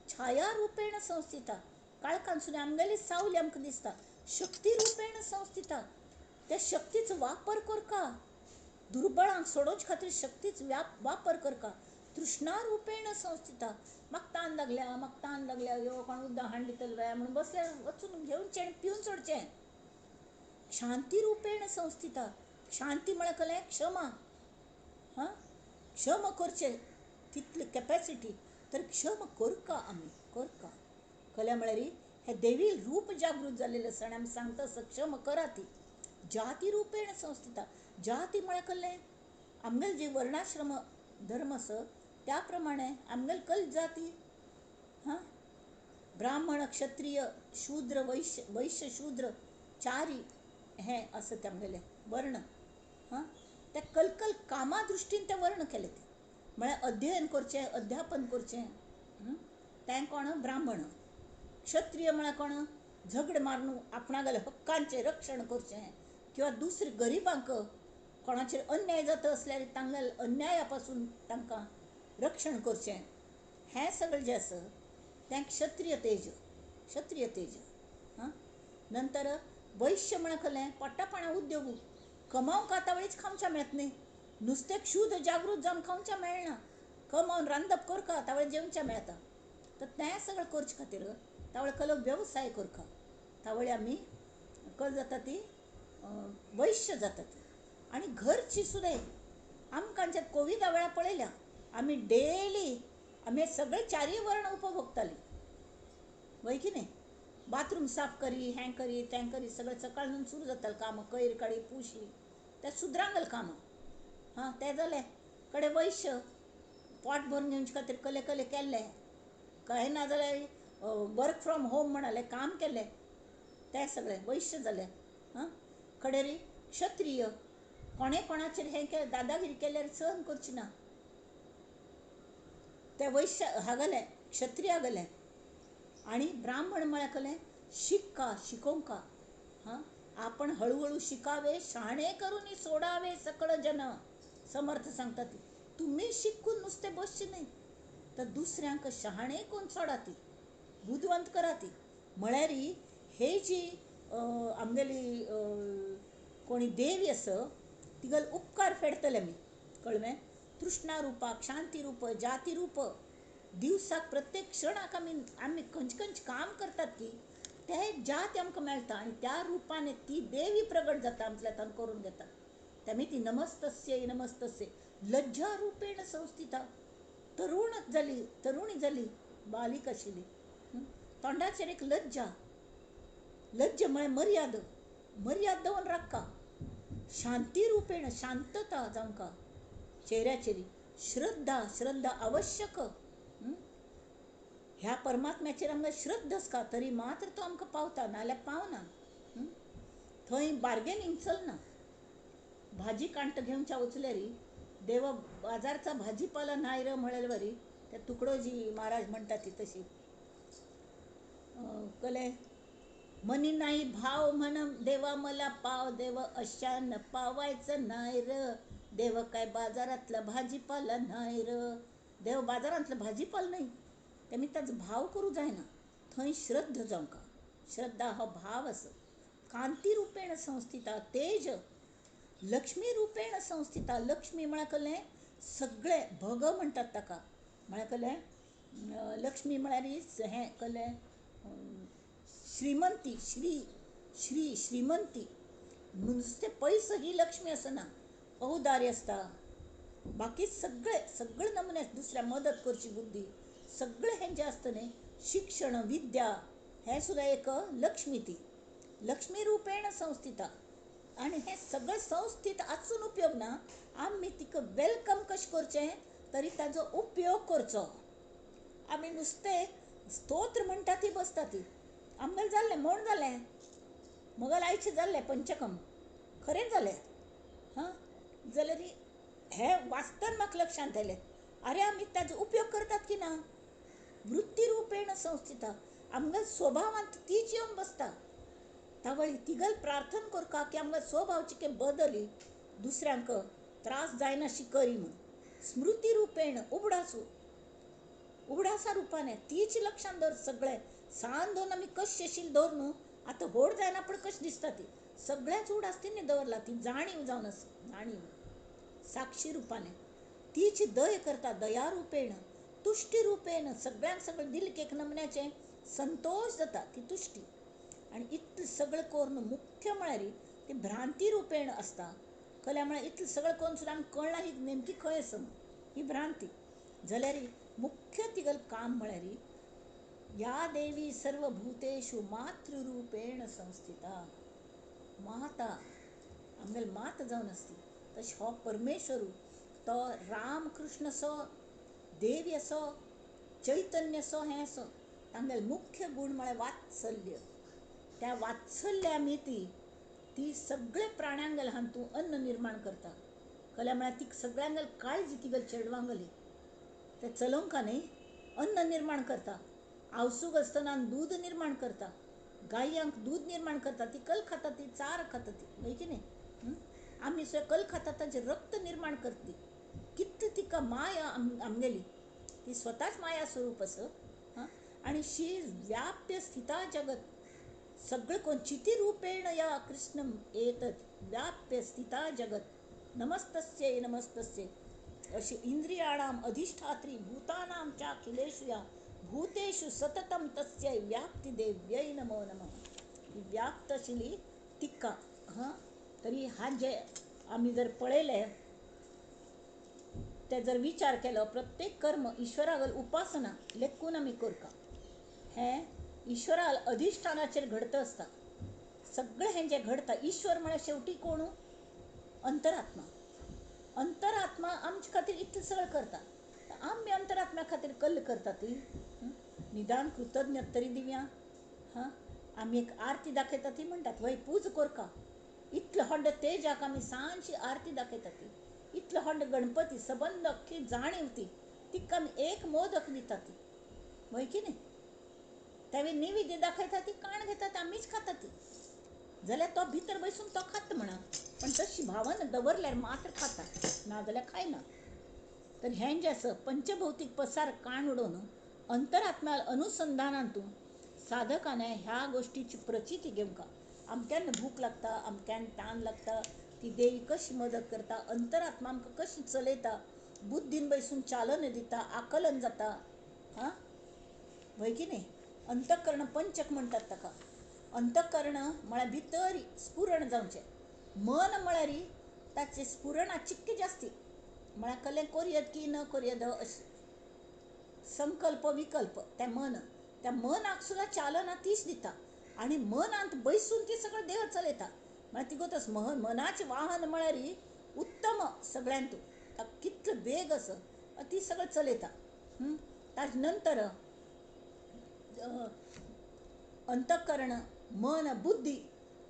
छाया रूपेण संस्थिता. काळखांतसून आमगेली सावली आमकां दिसता. शक्ती रूपेण संस्थिता. त्या शक्तीचो वापर करका, दुर्बळांक सोडोवचे खातीर शक्तीचो वापर करका. तृष्णा रूपेण संस्थिता. म्हाका तान लागल्या, म्हाका तान लागल्या, यो कोण उदक हाडून दितलो काय म्हणून बसले वचून घेवचें आनी पिवन सोडचें. शांती रूपेण संस्थिता. शांती म्हळ्यार कसलें? क्षमा. हां, क्षमा करचें तितली कॅपेसिटी, तर क्षमा करका आमी, करका. कल्या म्हळ्यार हें देवी रूप जागृत जाल्लें आसा आनी आमी सांगता आसा क्षमा करा ती. जाती रूपेण संस्थिता. जाती म्हळ्यार कसलें? आमगेले जे वर्णाश्रम धर्म आसा त्या प्रमाणे आमगेले कल जाती, हां, ब्राह्मण क्षत्रिय शूद्र वैश्य, वैश्य शूद्र चारी हें आसा तें आमगेलें वर्ण. हां, त्या कलकल कामा दृश्टीन ते वर्ण केले ते, म्हळ्यार अध्ययन करचें, अध्यापन करचें, तें कोण? ब्राह्मण. क्षत्रिय म्हळ्यार कोण? झगड मारून आपणागेल्या हक्कांचें रक्षण करचें, किंवा दुसरे गरिबांक कोणाचेर अन्याय जाता आसल्यार तांगेल्या अन्याया पासून तांकां रक्षण करचें हें सगळें जें आसा तें क्षत्रीय तेज, क्षत्रीय तेज. हां, नंतर वैश्य म्हळ्यार कसलें पोट्टापणा उद्योग कमावंक आतां वेळीच खावच्या मेळत न्ही, नुस्तें शुद्ध जागृत जावन खावच्या मेळना, कमावन रांदप करका तावळ जेवच्या मेळता. तर तें सगळें करचे खातीर तावळ कलो वेवसाय करका, तावळ आमी कल जाता ती वैश्य जाता ती. आनी घरची सुद्दां आमकां कोविदा वेळार पळयल्या आमी डेली आमी सगळे चारय वर्ण उपभोगतालीं, वय की न्ही? बाथरूम साफ करी, हें करी, तें करी, सगळें सकाळून सुरू जातालें कामां, कयर काडी, पुशी, तें सुदरांगल कामां. हां, तें जालें. कडे वैश्य पोट भरून घेवचे खातीर कले कले केल्लें, कांय ना जाल्यार वर्क फ्रॉम होम म्हणालें काम केलें, तें सगळें वैश्य जालें. हां, कडेरी क्षत्रीय कोणें कोणाचेर हें केलें दादागिरी केल्यार सहन करची ना, ते वैश्य हागले क्षत्रिय गेले. आनी ब्राह्मण म्हळ्यार कसलें शिक्का शिकोवंका. हां, आपण हळूहळू शिकावे शाणे करून सोडावे सकळ जन, समर्थ सांगता ती तुमी शिकून नुस्तें बसचें न्ही तर दुसऱ्यांक शहाणे करून सोडा ती, बुदवंत करा ती. म्हळ्यार हे जी आमगेली कोणी देवी आसा तिगेलो उपकार फेडतले आमी, कळ्ळें? तृष्णा रुपाक, शांती रूप, जाती रूप, दिवसाक प्रत्येक क्षणाक आमी आमी खंयचे खंयचे काम करतात की ते जाती आमकां मेळटा आनी त्या रुपान ती देवी प्रगट जाता आमच्या हातान करून घेता. तेमी ती नमस्तस्य नमस्तस्य लज्जा रुपेण संस्थिता, तरुण जाली, तरुणी जाली, बालीक आशिल्ली, तोंडाचेर एक लज्जा, लज्जा म्हळ्यार मर्याद, मर्याद दवरून राखा, शांती रुपेण शांतता जावंका चेहऱ्याचेर, श्रद्धा, श्रद्धा आवश्यक, ह्या परमात्म्याचेर आमकां श्रद्धा आसता तरी मात्र तो आमकां पावता, नाजाल्यार पावना. थंय बार्गेनींग चलना. भाजी कांट घेवच्या वचल्यार देव बाजारचा भाजीपाला नाय र म्हळ्यार वरी त्या तुकडोजी महाराज म्हणटा ती तशी कले मनी नाही भाव म्हण देवा मला पाव देव अशान पावायचं नाय र, देव काय बाजारातला भाजीपाला नाय र. देव बाजारांतला भाजीपाला नाही, तेमी ताजो भाव करूं जायना, थंय श्रद्धा जावंका. श्रद्धा हो भाव आसा. कांती रुपेण संस्थिता तेज, लक्ष्मी रुपेण संस्थिता. लक्ष्मी म्हळ्यार कसलें सगळें भग म्हणटात ताका, म्हळ्यार कसलें लक्ष्मी म्हळ्यार हें कसलें श्रीमंती, श्री श्री श्रीमंती, नुस्तें पयसो ही लक्ष्मी आसना, औदार्य आसता, बाकी सगळे सगळे नमुने दुसऱ्या मदत करची बुद्धी सगळें हें जें आसता न्ही, शिक्षण विद्या हें सुद्दां एक लक्ष्मी, ती लक्ष्मी रुपेण संस्थिता. आनी हें सगळें संस्थीत आसून उपयोग ना, आमी तिका welcome कशें करचें तरी ताजो उपयोग करचो. आमी नुस्तें स्तोत्र म्हणटा ती बसता ती आमगेलें जाल्लें म्हूण जालें, मगल आयचें जाल्लें पंचकम खरें जालें. हां, जाल्यार हें वाचतना म्हाका लक्षांत आयलें, आरे आमी ताजो उपयोग करतात की ना. वृत्ती रुपेण संस्थिता, आमगेल्या स्वभावांत तीच येवन बसता. तावळी तिगल प्रार्थना करका की आमकां स्वभावची के बदली दुसऱ्यांक त्रास जायना शी करी म्हूण. स्मृती रुपेण उगडासू, उगडासा रुपाने तीच लक्षांत दवर. सगळें सान दोन आमी कशें शील दवर न्हू, आतां व्हड जायना पूण कशें दिसता ती सगळ्याच उगडास तिणें दवरला, ती जाणीव जावन आसा, जाणीव साक्षी रुपाने तीच दय करता, दया रुपेण तुश्टी रुपेण सगळ्यांक सगळें दिलें की एक नमुन्याचें संतोश जाता, ती तुश्टी. आनी इतलें सगळें करून मुख्य म्हळ्यार ती भ्रांती रुपेण आसता. कल्या म्हळ्यार इतलें सगळें करून सुद्दां आमकां कळना ही नेमकी खंय आसा ही भ्रांती. जाल्यार मुख्य तिगेलें काम म्हळ्यार या देवी सर्वभूतेषु मातृरूपेण संस्थिता, माता आमगेली माता जावन आसती. तशें हो परमेश्वरू तो राम कृष्ण असो, देवी असो, चैतन्य असो, हें असो तांगेलें मुख्य गूण म्हळ्यार वात्सल्य. त्या वात्सल्य आमी ती ती सगळे प्राण्यांगेले हातूंत अन्न निर्माण करता. कल्या म्हळ्यार ती सगळ्यांगेली काळजी तिगेली चेडवांगेली ते चलोवंक न्ही, अन्न निर्माण करता. आवसूक आसतना दूद निर्माण करता, गायांक दूद निर्माण करता, ती कल खाता, ती चार खाता, ती हय की न्ही. आमी सुद्दां कल खाता, ताजें रक्त निर्माण करता. कितली तिका माया आमगेली, ती स्वताच माया स्वरूप आसा. हां, आनी शी व्याप्य स्थिता जगत, सगळें कोण चितिरूपेण या कृष्ण एतत् व्याप्य स्थिता जगत नमस्तस्यै नमस्तस्यै. अशी इंद्रियाणाम अधिष्ठात्री भूतानां चाखिलेषु या भूतेषु सततं तस्यै व्याप्ती देव्यै नमो नमः. ही व्याप्त आशिल्ली तिका. हां, तरी हा जे आमी जर पळयलें ते जर विचार केलो, प्रत्येक कर्म ईश्वरागल उपासना लेखून आमी करता, हें ईश्वरा अधिष्ठानाचेर घडता आसता. सगळें हें जें घडता, ईश्वर म्हळ्यार शेवटी कोण? अंतरात्मा. अंतरात्मा आमचे खातीर इतलें सगळें करता, आमी अंतरात्म्या खातीर कल्ल करता ती निदान कृतज्ञ तरी दिवया. हां, आमी एक आरती दाखयता ती म्हणटात वय पूज कोरका, इतलो व्हडलो तेजाक आमी सांजची आरती दाखयता ती, इतलो व्हडलो गणपती सबंद अख्खी जाणीव ती, तिका आमी एक मोदक दिता ती, वय की न्ही? तेवे निवेद्य दाखयता ती काण घेतात, आमीच खाता ती, जाल्यार तो भितर बसून तो खाता म्हणा, पण तशी भावना दवरल्यार मात्र खाता, ना जाल्यार खायना. तर हें जें आसा पंचभौतीक पसार काण उडोवन अंतरात्म्या अनुसंधानांतून साधकाने ह्या गोष्टीची प्रचिती घेवंक. आमक्यान भूक लागता, आमक्यान तान लागता, ती देवी कशी मदत करता, अंतरात्मा आमकां कशी चलयता, बुद्धीन बसून चालन दिता, आकलन जाता. हां, व्हय की न्ही? अंतःकरण पंचक म्हणटात ताका. अंतःकरण म्हळ्यार भितर स्फुरण जावचें, मन म्हळ्यार ताचें स्फुरणा चिक्के जास्ती, म्हळ्यार कलें कोरयत की न कोरयत अशें संकल्प विकल्प त्या मन, त्या मनाक सुद्दां चालना तीच दिता आनी मनांत बैसून ती सगळें देह चलयता. म्हळ्यार तिगोतच मनाचें वाहन म्हळ्यार उत्तम सगळ्यांतू, ताका कितलो वेग आसा ती सगळें चलयता. ताजे नंतर अंतःकरण मन बुद्धी,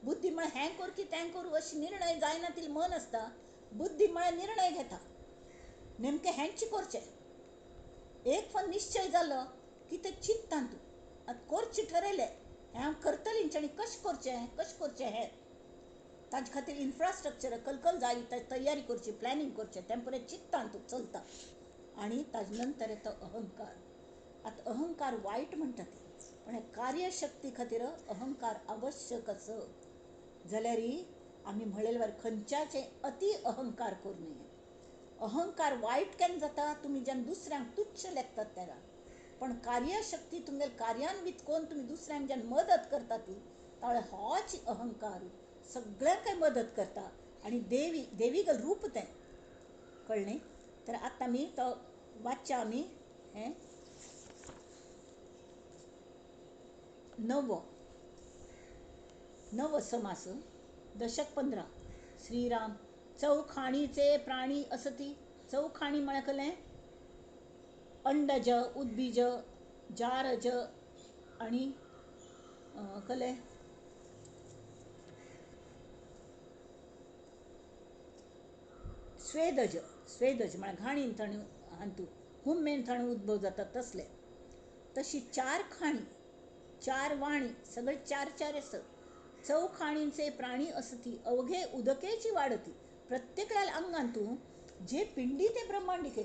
बुद्धी म्हळ्यार हें कर की तें करूं अशें निर्णय जायना तितलें मन आसता. बुद्धी म्हळ्यार निर्णय घेता नेमकें हेंच करचें, एक फावट निश्चय जालो की तें चिंतता तूं, आतां करचें ठरयलें हें हांव करतलें आनी कशें करचें कशें करचें हें, ताजे खातीर इन्फ्रास्ट्रक्चर कलकल जाय, तयारी करची, प्लॅनिंग करचें, तें परत चिंतता तूं चलता. आनी ताजे नंतर येता अहंकार. आतां अहंकार वायट म्हणटा ते, पण कार्यशक्ती खातीर अहंकार आवश्यक आसा. जाल्यार आमी म्हणलें खंयच्याचे अति अहंकार करूं नये. अहंकार वायट केन्ना जाता? तुमी जेन्ना दुसऱ्यांक तुच्छ लेखतात तेन्ना. पण कार्यशक्ती तुमगेले कार्यान्वीत करून तुमी दुसऱ्यांक जेन्ना मदत करता ती, तावळे होच अहंकार सगळ्यांकय मदत करता आनी देवी देवीगल रूप तें, कळ्ळें? तर आतां आमी तो वाचच्या आमी हें नवो नव समास दशक 15. श्रीराम चौखाणीचे प्राणी असती. चौखाणी म्हळ्यार कसलें? अंडज, उद्बीज, जारज आनी कसलें? स्वेदज. स्वेदज म्हळ्यार घाणीन थंय हांतू हुम्मेन थंय उद्भव जाता तसले. तशी चार खाणी, चार वाणी, सगळे चार चार आसत. चौखाणींचे प्राणी असती अवघे उदकेची वाडती. प्रत्येकाल्या अंगांतू जे पिंडी ते ब्रह्मांडिके,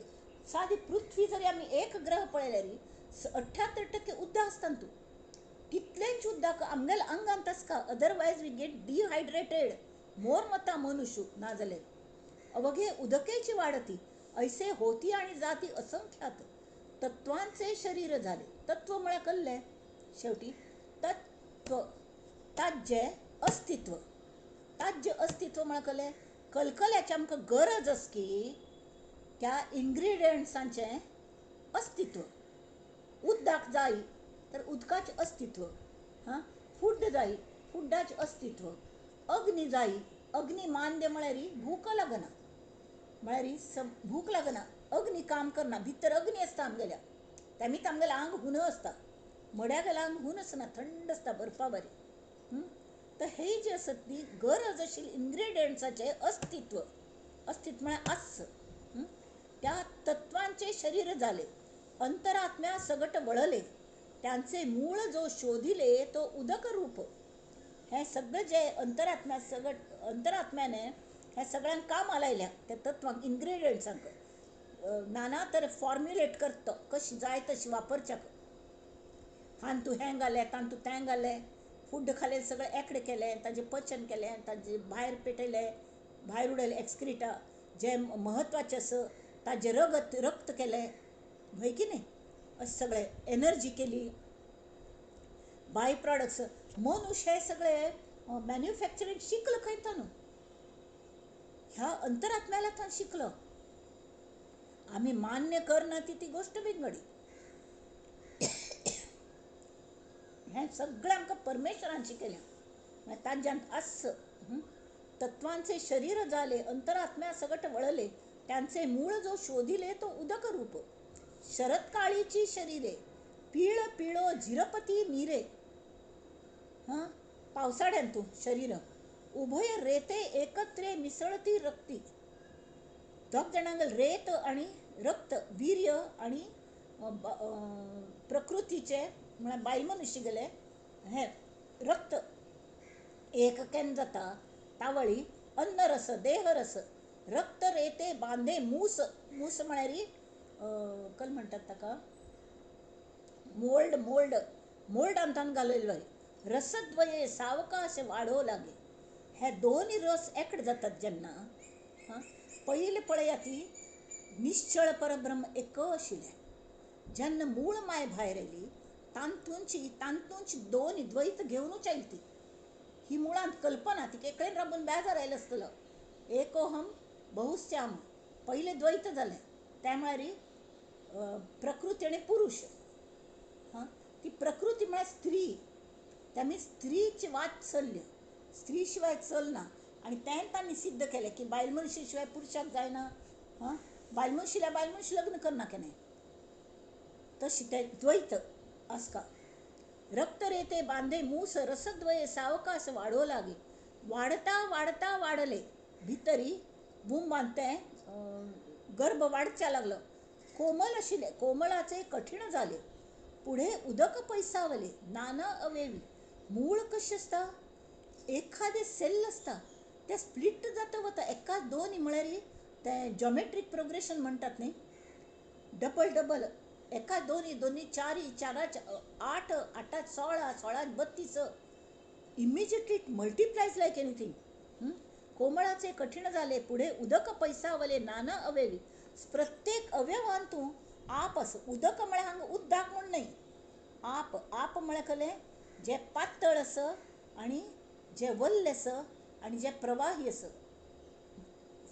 सादी पृथ्वी जरी आमी एक ग्रह पळयल्यार 78% उदक आसता तूं, तितलेंच उदक आमगेल्या अंगांत आसता. अदरवायज we get dehydrated, मोर वता मनुष्य ना जाल्यार. अवघे उदकेची वाडती ऐसे होती आणि जाती असंख्यात तत्वांचे शरीर झाले. तत्व म्हळ्यार कसलें? शेवटी तत्व ताज्जे अस्तित्व. ताज्जे अस्तित्व म्हळ्यार कसलें? कलकल्याची आमकां गरज आसा की त्या इन्ग्रिडियंट्सांचें अस्तित्व. उदक जाय तर उदकाचें अस्तित्व, हां, फूड जाय फुडाचें अस्तित्व, अग्नी जाय, अग्नी मांद्य म्हळ्यार भूक लागना, म्हळ्यार भूक लागना, अग्नी काम करना, भितर अग्नी आसता आमगेल्या, तेमीच आमगेलें आंग हून आसता, मड्यागेलें आंग हून आसना, थंड आसता बर्फा बरें. तर हे जे आसत ती गरज आशिल्ली इन्ग्रिडियंट्साचें अस्तित्व. अस्तित्व म्हळ्यार आस. त्या तत्वांचे शरीर झाले अंतरात्म्या सगट वळले त्यांचे मूळ जो शोधिले तो उदक रूप. हे सगळें जे अंतरात्म्या सगट अंतरात्म्याने हे सगळ्यांक काम आलायल्या त्या तत्वांक इन्ग्रिडियंट्सांक, नाना तर फॉर्म्युलेट करता कशी जाय तशी वापरच्याक. हांतू हें घालें, तांतू तें घालें, फूड खालें सगळें एकडे केलें, ताजें पचन केलें, ताजें भायर पेटयलें, भायर उडयलें एक्सक्रिटा, जें म्हत्वाचें आसा ताजें रगत रक्त केलें, हय की न्ही, अशें सगळें एनर्जी केली, बाय प्रोडक्ट्स. मनुष्य हे सगळे मॅन्युफॅक्चरींग शिकलो खंय तो न्हू, ह्या अंतरात्म्याला थंय शिकलो. आमी मान्य करना ती ती गोश्ट विंगडी. हें सगळें आमकां परमेश्वरान शिकयलें. ताज्यांत आस तत्वांचे शरीर जाले, अंतरात्म्या सगट वळले, त्यांचे मूळ जो शोधिले तो उदक रूप. शरत्काळीची शरीरे पीळ पिळो झिरपती निरे. हां, पावसाळ्यांत तूं शरीर उभय रेते एकत्रे मिसळती रक्ती. दोग जाणांक रेत आनी रक्त, वीर्य आनी प्रकृतीचे म्हळ्यार बायल मनुष्य गेले हें रक्त एक केन्ना जाता तावळी अन्नरस देहरस रक्त रेते बांदे मूस. मूस म्हळ्यार कल म्हणटात ताका, मोल्ड मोल्ड मोल्ड अंतान घालयलो. रसद्वये सावकाश वाडो लागे. हे दोनूय रस एकड जातात जेन्ना. हां, पयलीं पळया ती निश्चळ परब्रह्म एक आशिल्लें. जेन्ना मूळ माय भायर आयली तातूंची तातूंची दोन द्वैत घेवनूच आयली ती. ही मुळांत कल्पना तिका एकडेन राबून बेजार आयलो आसतलो. एकोहम बहुश्याम पयलें द्वैत जालें, तें म्हळ्यार प्रकृती आनी पुरुश. हां, ती प्रकृती म्हळ्यार स्त्री, त्या स्त्रीची वात्सल्य, स्त्री शिवाय चलना. आनी तें तांणी सिद्ध केलें की बायल मनशी शिवाय पुरुशाक जायना. हां, बायल मनशील्या बायल मनशी लग्न करना केन्ना, तशी तें द्वैत आसका. रक्त रेते बांदे मूस रसद्वये सावकाश वाडो लागे. वाडता वाडता वाडले भितरी बुंबान तें गर्भ वाडच्या लागलो. कोमल आशिल्ले कोमळाचे कठीण जाले, पुढे उदक पैसावले नाना अवयवी. मूळ कशें आसता, एखादें सेल्ल आसता तें स्प्लीट जाता वता एका दोन म्हळ्यार तें जॉमेट्रीक प्रोग्रेशन म्हणटात न्ही, डबल डबल एका दोनी दोनी चारी चाराच आठ आठात 16 16 32, immediately it multiplies like anything. कोमळाचे कठीण जाले पुढे उदक पैसावले नाना अवयवी. प्रत्येक अवयवान तूं आप आसा. उदक म्हळ्यार हांगा उद्दाक म्हूण न्हय, आप आप म्हळ्यार कलें जें पातळ आसा आनी जें वल्ल आसा आनी जें प्रवाही आसा,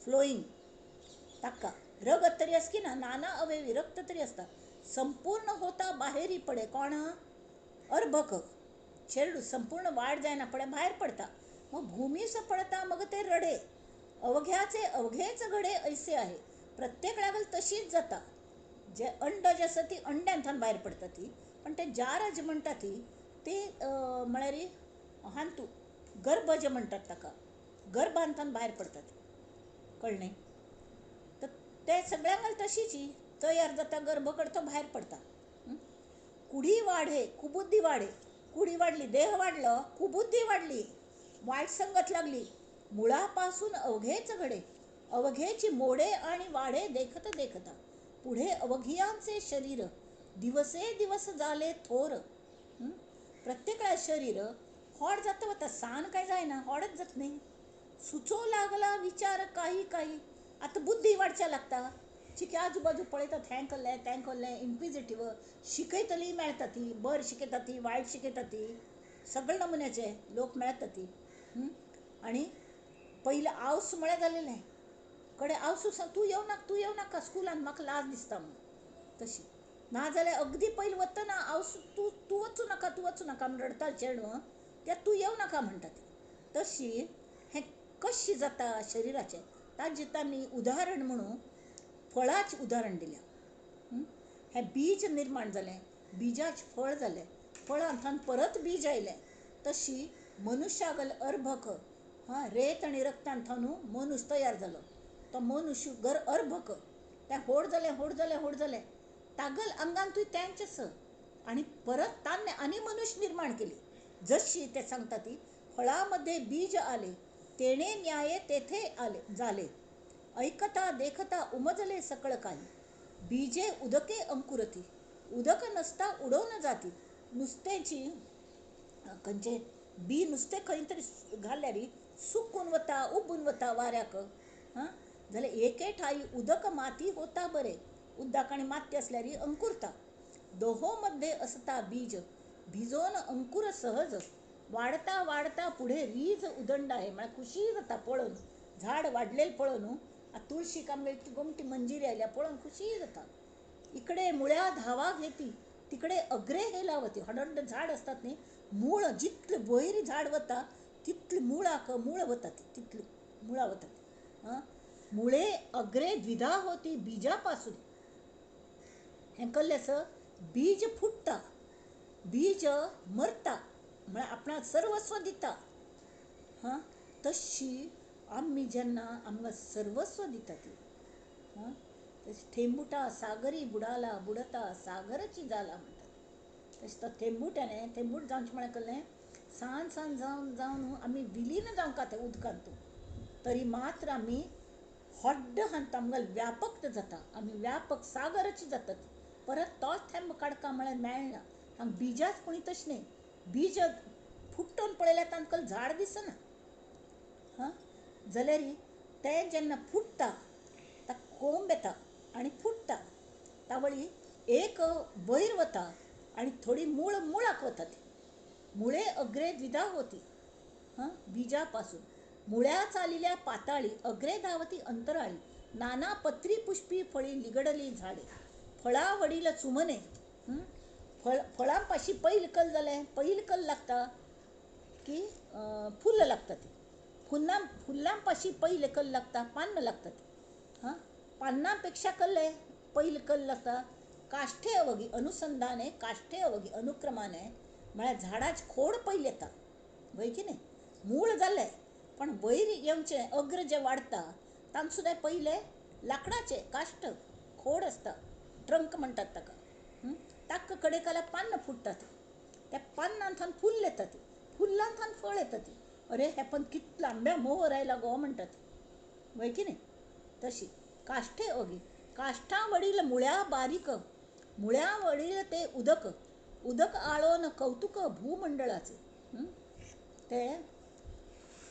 फ्लोईंग, ताका रगत तरी आसा की ना, नाना अवयवी रक्त तरी आसता. संपूर्ण होता बाहेरी पडे. कोण अर्भक चेडू संपूर्ण वाड जायना पडे भायर पडता, मग भूमीस पडता मग ते रडे. अवघ्याचे अवघेच घडे ऐसे आहे. प्रत्येक लागल तशीच जाता. जे अंड जे आसा ती अंड्यांतल्यान भायर पडटा ती, पण ते जारज म्हणटा ती ते म्हळ्यार हांतू गर्भ जे म्हणटात ताका, गर्भांतल्यान भायर पडटा ती, कळ्ळें? तर ते सगळ्यांक तशीच तयार जाता, गर्भ कडतो भायर पडटा. कुडी वाढे कुबुद्धी वाढे. कुडी वाडली, देह वाडलो, कुबुद्धी वाडली, वायट संगत लागली. मुळापासून अवघेच घडे, अवघेची मोडे आणि वाढे देखत देखता. पुढे अवघियांचे शरीर दिवसे दिवस झाले थोर. प्रत्येकाला शरीर होड जाता वता, सान काय जायना, होडच जात नाही. सुचो लागला विचार काही काही. आता बुद्धी वाडच्या लागता, चिके आजूबाजू पळयतात, हें करलें तें करलें, इन्क्विजिटीव शिकयतली मेळटा ती, बरें शिकयता ती, वायट शिकयता ती, सगळे नमुन्याचे लोक मेळटा ती. आनी पयलें आवस म्हळ्यार जालेलें कडे आवसू सांग, तूं येवं नाका, तूं येवं नाका स्कुलान, म्हाका लाज दिसता म्हूण. तशी नाजाल्यार अगदी पयलीं वतना आवस तूं तूं वचूं नाका, तूं वचूं नाका म्हूण रडटा चेडवां, त्या तूं येवं नाका म्हणटा ती. तशी हें कशें जाता शरिराचें ताजें तांणी उदाहरण म्हणून फळाचें उदाहरण दिलें. हें बीज निर्माण जालें, बिजाचें फळ जालें, फळांतल्यान परत बीज आयलें. तशी मनुष्यागल अर्भक, हां, रेत आनी रक्तांतल्यान मनुष्य तयार जालो. तो मनुष्य घर अर्भक, तें होड जालें होड जालें होड जालें, तागल आंगांतूय तेंच आसा. आनी परत तान्ने आनी मनुष्य निर्माण केली. जशी ते सांगता ती फळामध्ये बीज आले, तेणे न्याये तेथे आले झाले. ऐकता देखता उमजले सकळ काही. बीजे उदके अंकुरती, उदक नसता उडोवन जाती. नुस्त्याची खंयचे बी नुस्तें खंय तरी घाल्यार सुकून वता, उबून वता वाऱ्याक. हां, जाल्यार एके ठाई उदक माती होता बरे, उदक आनी माती आसल्यार अंकुरता. दोहो मध्ये असता बीज, भिजोन अंकुर सहज, वाढता वाढता पुढे रीज उदंड आहे. म्हळ्यार खुशी जाता पळोवन, झाड वाडलेलें पळोवन. आतां तुळशीक आमगे इतली गोमटी मंजिरी आयल्या पळोवन खुशी जाता. इकडे मुळ्या धावा घेती, तिकडे अग्रे हे लावती. व्हड झाड असतात न्ही, मूळ जितलें वयर झाड वता तितलें मुळाक मूळ वतात, तितलीं मुळां वतात. आं, मुळे अग्रे द्विधा होती बीजापासून. हें कल्लें आसा, बीज फुट्टा, बीज मरता, म्हळ्यार आपणाक सर्वस्व दिता. हां, तशी आमी जेन्ना आमकां सर्वस्व दिता ती. हां, तशी थेंबुटा सागरी बुडाला बुडता सागरची जाला म्हणटात. तशें तो थेंबुट्याने थेंबूट जावचें म्हळ्यार कळ्ळें, सान सान जावन जावन आमी विलीन जावंक त्या उदकांत, तरी मात्र आमी होड्ड हांत आमकां व्यापक जाता, आमी व्यापक सागरची जातात. परत तोच थेंब काडका म्हळ्यार मेळना. हांगा बिजाच पूण तशें न्ही, बीज फुट्टोवन पळयल्यार तांकां झाड दिसना. हां, जाल्यार तें जेन्ना फुट्टा ताका कोंब येता आनी फुट्टा, तावळी एक वयर वता आनी थोडी मूळ मुळाक वतात. मुळे अग्रे द्विधा होती, हां, बीजापासून. मुळ्या चालिल्या पाताळी, अग्रे धावती अंतराळी. नाना पत्री पुष्पी फळी लिगडली झाडे. फळा वडील चुमने. फळां पाशी पैल कल जालें, पैल कल लागता की फुल्ल लागता ती. फुल्लां फुल्लां पाशी पैल कल लागता, पान्न लागता ती. हां, पान्ना पेक्षा कल्ले पैल कल लागता. काष्ठे अवगी अनुसंधाने, काष्ठे अवगी अनुक्रमाने, म्हळ्यार झाडाच खोड पयलीं येता, वय की न्ही? मूळ जालें पण वयर येवचें अग्र जें वाडटा तांकां सुद्दां पयलें लांकडाचें काश्ट खोड आसता, ट्रंक म्हणटात ताका. ताका कडेक पान्नां फुट्टात, त्या पान्नांतल्यान फुल्ल येतात, फुल्लांतल्यान फळ येतात. अरे हे पण कितलो आंब्या मोहर आयला गो म्हणटात, वय की न्ही? तशी काष्ठे अवगी. काष्ठां वडील मुळ्या बारीक, मुळ्या वडील ते उदक, उदक आळोवन कौतुक भूमंडळाचे. ते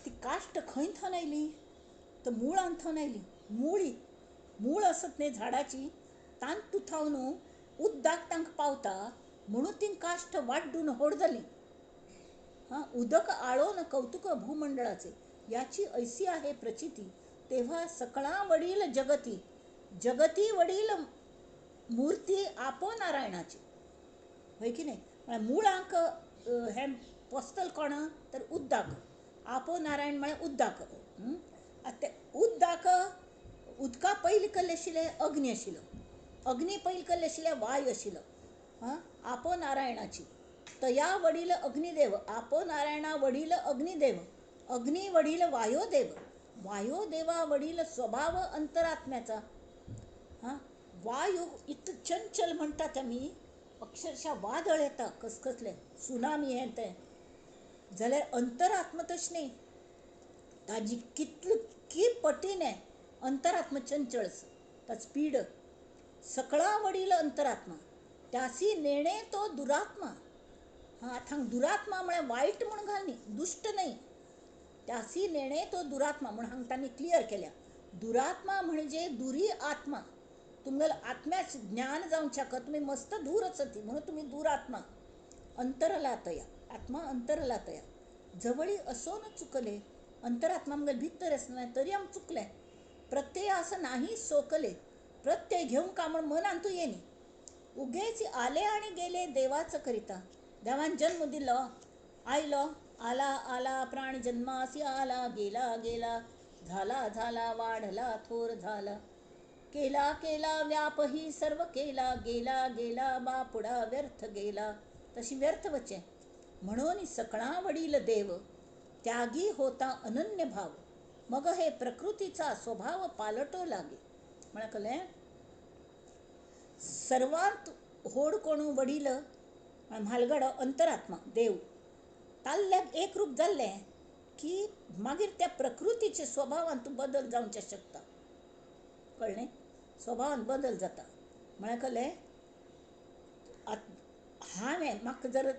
ती काश्ट खंय थंय आयली तर मुळान थंय आयली. मुळी मूळ आसत न्ही झाडाची, तांतू थावन उदक तांकां पावता म्हणून ती काश्ट वाड्डून व्हड जाली. हां, उदक आळोवन कौतुक भूमंडळाचे, याची ऐसी आहे प्रचिती. तेव्हा सकळा वडील जगती, जगती वडील मूर्ती आपो नारायणाची, हय की न्ही? म्हळ्यार मुळांक हें पोसतलें कोण तर उदक. आपो नारायण म्हळ्यार उदक. आतां तें उदक, उदका पयलीं कसलें आशिल्लें? अग्नी आशिल्लो. अग्नी पयलीं कसलें आशिल्लें? वायू आशिल्लो. हां, आपो नारायणाची. तया वडील अग्निदेव, आपो नारायणा वडील अग्निदेव, अग्नी वडील वायोदेव, वायोदेवा वडील स्वभाव अंतरात्म्याचा. हां, वायू इतलो चंचल म्हणटात आमी, अक्षरशः वादळ येता कसकसलें, सुनामी हें तें. जाल्यार अंतरात्मा तशें न्ही, ताजी कितली की पटीने अंतरात्मा चंचल आसा, ताचो स्पीड. सकळा वडील अंतरात्मा, त्यासी नेणे तो दुरात्मा. हां, आतां हांगा दुरात्मा म्हळ्यार वायट म्हूण घाल न्ही, दुश्ट न्हय. त्यासी नेणे तो दुरात्मा म्हूण हांगा तांणी क्लियर केल्या. दुरात्मा म्हणजे दुरी आत्मा. तुमगेलो आत्म्याच ज्ञान जावच्याक तुमी मस्त दूर आसत म्हणून तुमी दुरात्मा. अंतरला तया, आत्मा अंतरला तया, जवळी असोन चुकले. अंतरात्मा आमगेले भितर आसना तरी आम चुकले. प्रत्यय असं नाही सोकले, प्रत्यय घेवंक का म्हूण मनांतू येनी. उगेच आले आणि गेले देवाच करिता. देवान जन्म दिलो, आयलो, आला आला प्राण जन्मासी आला, गेला गेला, झाला झाला, वाढला थोर झाला, केला केला व्यापही सर्व केला, गेला गेला बापुडा व्यर्थ गेला. तशी व्यर्थ वचे. म्हणून सकळा वडील देव, त्यागी होता अनन्य भाव. मग हे प्रकृतीचा स्वभाव पालटो लागे. म्हळ्यार कळ्ळें? सर्वात होड कोण वडील म्हालगडो अंतरात्मा देव. ताल्ल्याक एक रूप जाल्लें की मागीर त्या प्रकृतीच्या स्वभावांत बदल जावंक शकता. कळ्ळें? स्वभावान बदल जाता. म्हळ्यार कळ्ळें, हांवें म्हाका जर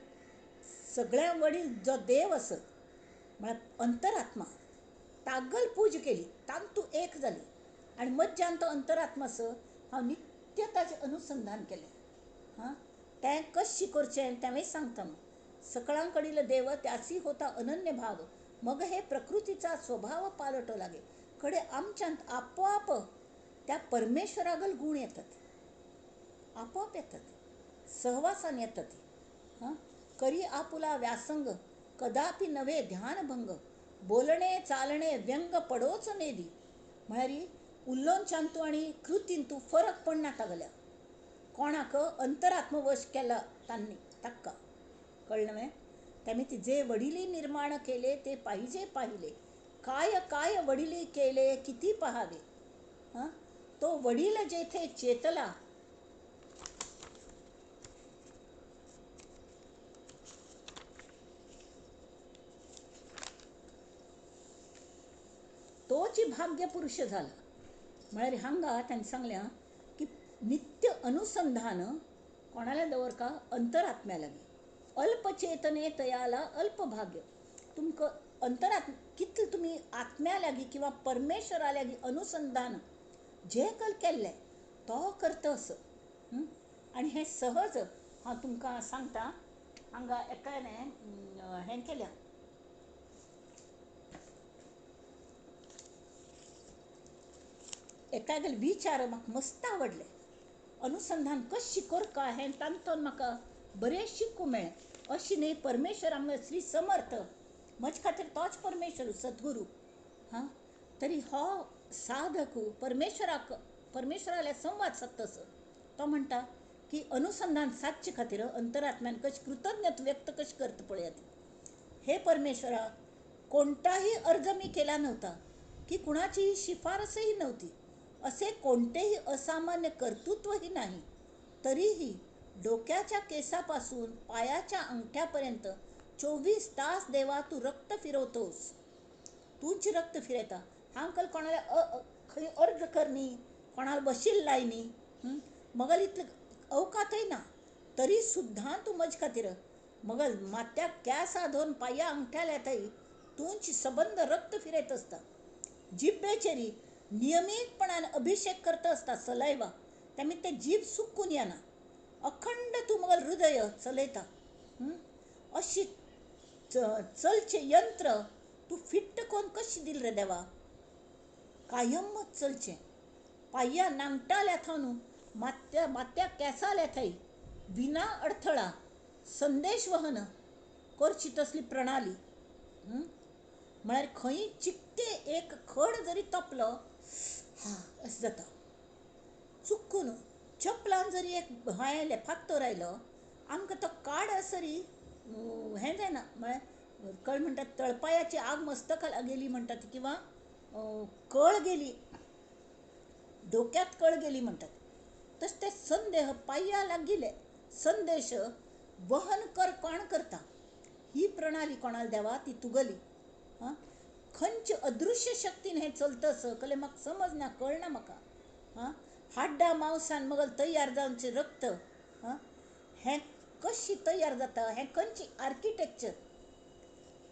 सगळ्या वडील जो देव आसत म्हळ्यार अंतरात्मा तागल पूजा केली, तांतू एक जाली आनी मज्जान तो अंतरात्मा आस हांव नित्य ताचें अनुसंधान केलें. हां, तें कशें करचें तेंवूय सांगता. सकळां कडील देव त्यासी होता अनन्य भाव, मग हे प्रकृतीचा स्वभाव पालटो लागे. कडे आमच्यांत आपोआप त्या परमेश्वरागल गुण येतात, आपोआप येतात, सहवासान येतात. हां, करी आपुला व्यासंग कदापि नव्हे ध्यानभंग, बोलणे चालणे व्यंग पडोच नेदी. म्हळ्यार उलोवच्यान तूं आनी कृतीन तूं फरक पडना तागल्या. कोणाक अंतरात्मवश केला तांणी ताका, कळ्ळें न्हय? तेमी ती जे वडिली निर्माण केले ते पाहिजे पाहिले, काय काय वडिली केले किती पहावे. हां, तो वडील जेथे चेतला तोच भाग्यपुरुष झाला. म्हळ्यार हांगा तांणी सांगल्या की नित्य अनुसंधान कोणाला दवर का अंतरात्म्या लागीं. अल्पचेतने तयाला अल्पभाग्य. तुमकां अंतरात्म कितले तुमी आत्म्या लागीं किंवा परमेश्वरा लागीं अनुसंधान जे कल केल्लें तो करता असो. आनी हें सहज हांव तुमकां सांगता, हांगा एकाने हें केल्या, एकागेले विचार म्हाका मस्त आवडले. अनुसंधान कशें करका हें तांतून म्हाका बरें शिकूंक मेळ्ळें. अशें न्ही परमेश्वर आमगे श्री समर्थ म्हजे खातीर तोच परमेश्वर सद्गुरू. हां, तरी हो साधक परमेश्वराक परमेश्वराले संवाद सादता तसो तो म्हणटा की अनुसंधान सादचे खातीर अंतरात्म्यान कशें कृतज्ञता व्यक्त कशें करता पळयात. हे परमेश्वरा, कोणताही अर्ज मी केला नव्हता की कुणाचीही शिफारसही नव्हती, असे कोणतेही असामान्य कर्तृत्वही नाही, तरीही डोक्याच्या केसापासून पायाच्या अंगठ्यापर्यंत 24 तास देवा तू रक्त फिरवतोस, तूच रक्त फिरयता. हांव कल कोणाला खंय अर्ज करनी, कोणाला बशील लायनी, मगल इतले अवकातय ना, तरी सुद्दां तूं म्हजे खातीर मगल माथ्याक केंस धरून पांया अंगठ्याला येताय तूंच सबंद रक्त फिरयत आसता. जिब्बेचेरी नियमीतपणान अभिषेक करता आसता सलायवा, तेमी ते जीभ सुकून येना, अखंड तूं मगल हृदय चलयता. अशी चलचें यंत्र तूं फिट्ट करून कशें दिलें रे देवा, कायम चलचें. पांया नांगटाल्या थावन माथ्या माथ्या केंसाल्या थंय विना अडथळा संदेश वहन करची तसली प्रणाली. म्हळ्यार खंय चिकटे एक खड जरी तोपलो हा अशें जाता. चुकून चपलान जरी एक हें आयलें फात्तोर आयलो आमकां तो काड सरी हें जायना. म्हळ्यार कळ म्हणटात तळपायाची आग मस्तकाला गेली म्हणटात किंवा कळ गेली डोक्यात कळ गेली म्हणटात. तशें ते संदेह पांया लागिल्ले संदेश वहन कर कोण करता ही प्रणाली कोणाला देवा ती तुगली. हां, खंयचे अदृश्य शक्तीन हें चलता असं कले म्हाका समजना, कळना म्हाका. हां, हाड्डां मांसान मगल तयार जावचें रक्त, हां, हें कशें तयार जाता, हें खंयची आर्किटेक्चर,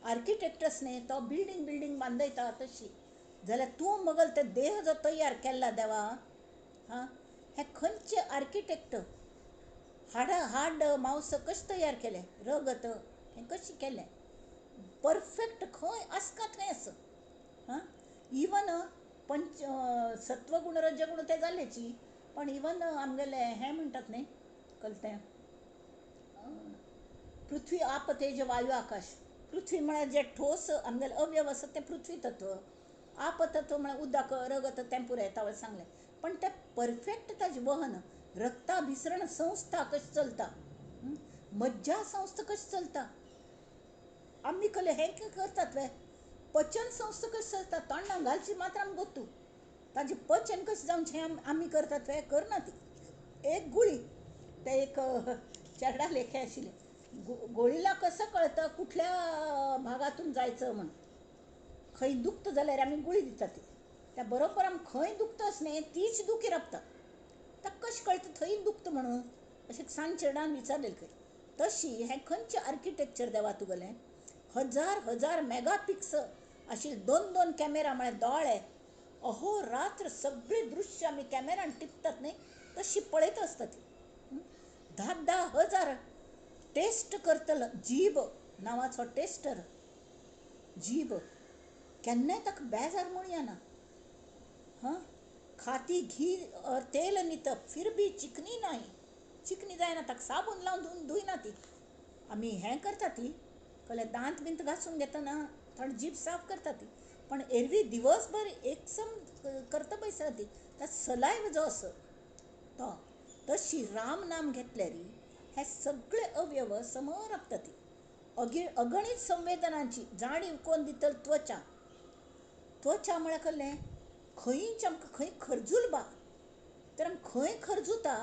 आर्किटेक्टस न्ही तो बिल्डींग बिल्डींग बांदयता तशी जाल्यार तूं मगल ते देह जो तयार केल्ला देवा, हां, हें खंयचें आर्किटेक्ट हाडां हाड मांस कशें तयार केलें, रगत हें कशें केलें परफेक्ट खंय आसका थंय आसा. हां, इवन पंच सत्वगुण रजगुण ते जालेची, पण इवन आमगेलें हें म्हणटात न्ही कल तें पृथ्वी आप तेज वायू आकाश. पृथ्वी म्हळ्यार जे ठोस आमगेलें अवयव आसा तें पृथ्वी तत्व, आप तत्व म्हळ्यार उदक रगत तें पुराय तावळ सांगलें, पण तें परफेक्ट ताजें वहन रक्ताभिसरण संस्था कशी चलता, मज्जा संस्था कशी चलता, आमी कले हें करतात वे पचन संस्था कशी चलता, तोंडाक घालची मात्र आमकां गोत्तू ताजें पचन कशें जावचें हें आमी करतात वे, करना ती. एक गुळी ते एक चेरडा लेखे आशिल्ले, गोळीला कसं कळतं कुठल्या भागातून जायचं म्हणून, खंय दुखता जाल्यार आमी गुळी दितात ती. त्या बरोबर आमकां खंय दुखता न्ही तीच दुखी राबता. ताका कशें कळटा थंय दुखता म्हणून अशें सान चेरडान विचारलें खंय. तशी हें खंयचें आर्किटेक्चर देवा तुगेलें, हजार हजार मेगा पिक्सल आशिल्ले दोन दोन कॅमेरा म्हळ्यार दोळे अहोरात्र सगळें दृश्य आमी कॅमेरान टिपतात न्ही तशी पळयत आसता ती. 10 10 हजार टेस्ट करतलो जीब नांवाचो टेस्टर जीब केन्नाय ताका बेजार म्हूण येना. हां, खाती घी और तेल नित फिर भी चिकनी नाही, चिकनी जायना ताका साबून लावन धुयना ती. आमी हें करता ती कळ्ळें, दांत बीन घासून घेतना थोडी जीब साफ करता ती, पण एरवी दिवसभर एकसम करता बैसना ती, ता सलायव जो आसा तो. तशी राम नाम घेतल्यार हे सगळे अवयव समोर राबता ती. अगणीत संवेदनांची जाणीव कोण दितल त्वचा. त्वचा म्हळ्यार कळ्ळें खंयच आमकां खंय खरजूल बा तर आमी खंय खरजुता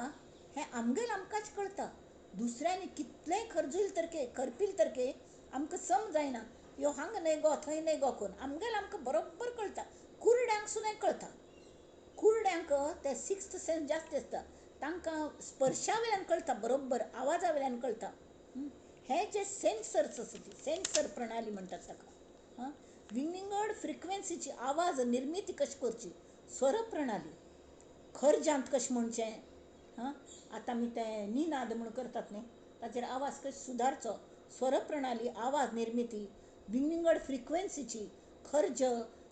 हें आमगेल आमकांच कळटा. दुसऱ्यांनी कितलेंय खरजूल तरके खरपील तरके आमकां सम जायना, यो हांगा न्हय गो थंय न्हय गो कोण आमगेल आमकां बरोबर कळटा. कुरड्यांक सुद्दां कळटा. कुरड्यांक ते सिक्स्थ सेन्स जास्त आसता, तांकां स्पर्शा वयल्यान कळटा बरोबर, आवाजा वयल्यान कळटा. हे जे सेन्सर्स आसा ती सेन्सर प्रणाली म्हणटात ताका. हां, विंगड फ्रिक्वेन्सीची आवाज निर्मिती कशी करची, स्वर प्रणाली खरजांत कशें म्हणचें. हां, आतां आमी ते निनाद म्हूण करतात न्ही ताचेर आवाज कशें सुदारचो, स्वर प्रणाली आवाज निर्मिती विंगड फ्रिक्वेन्सीची खर्ज,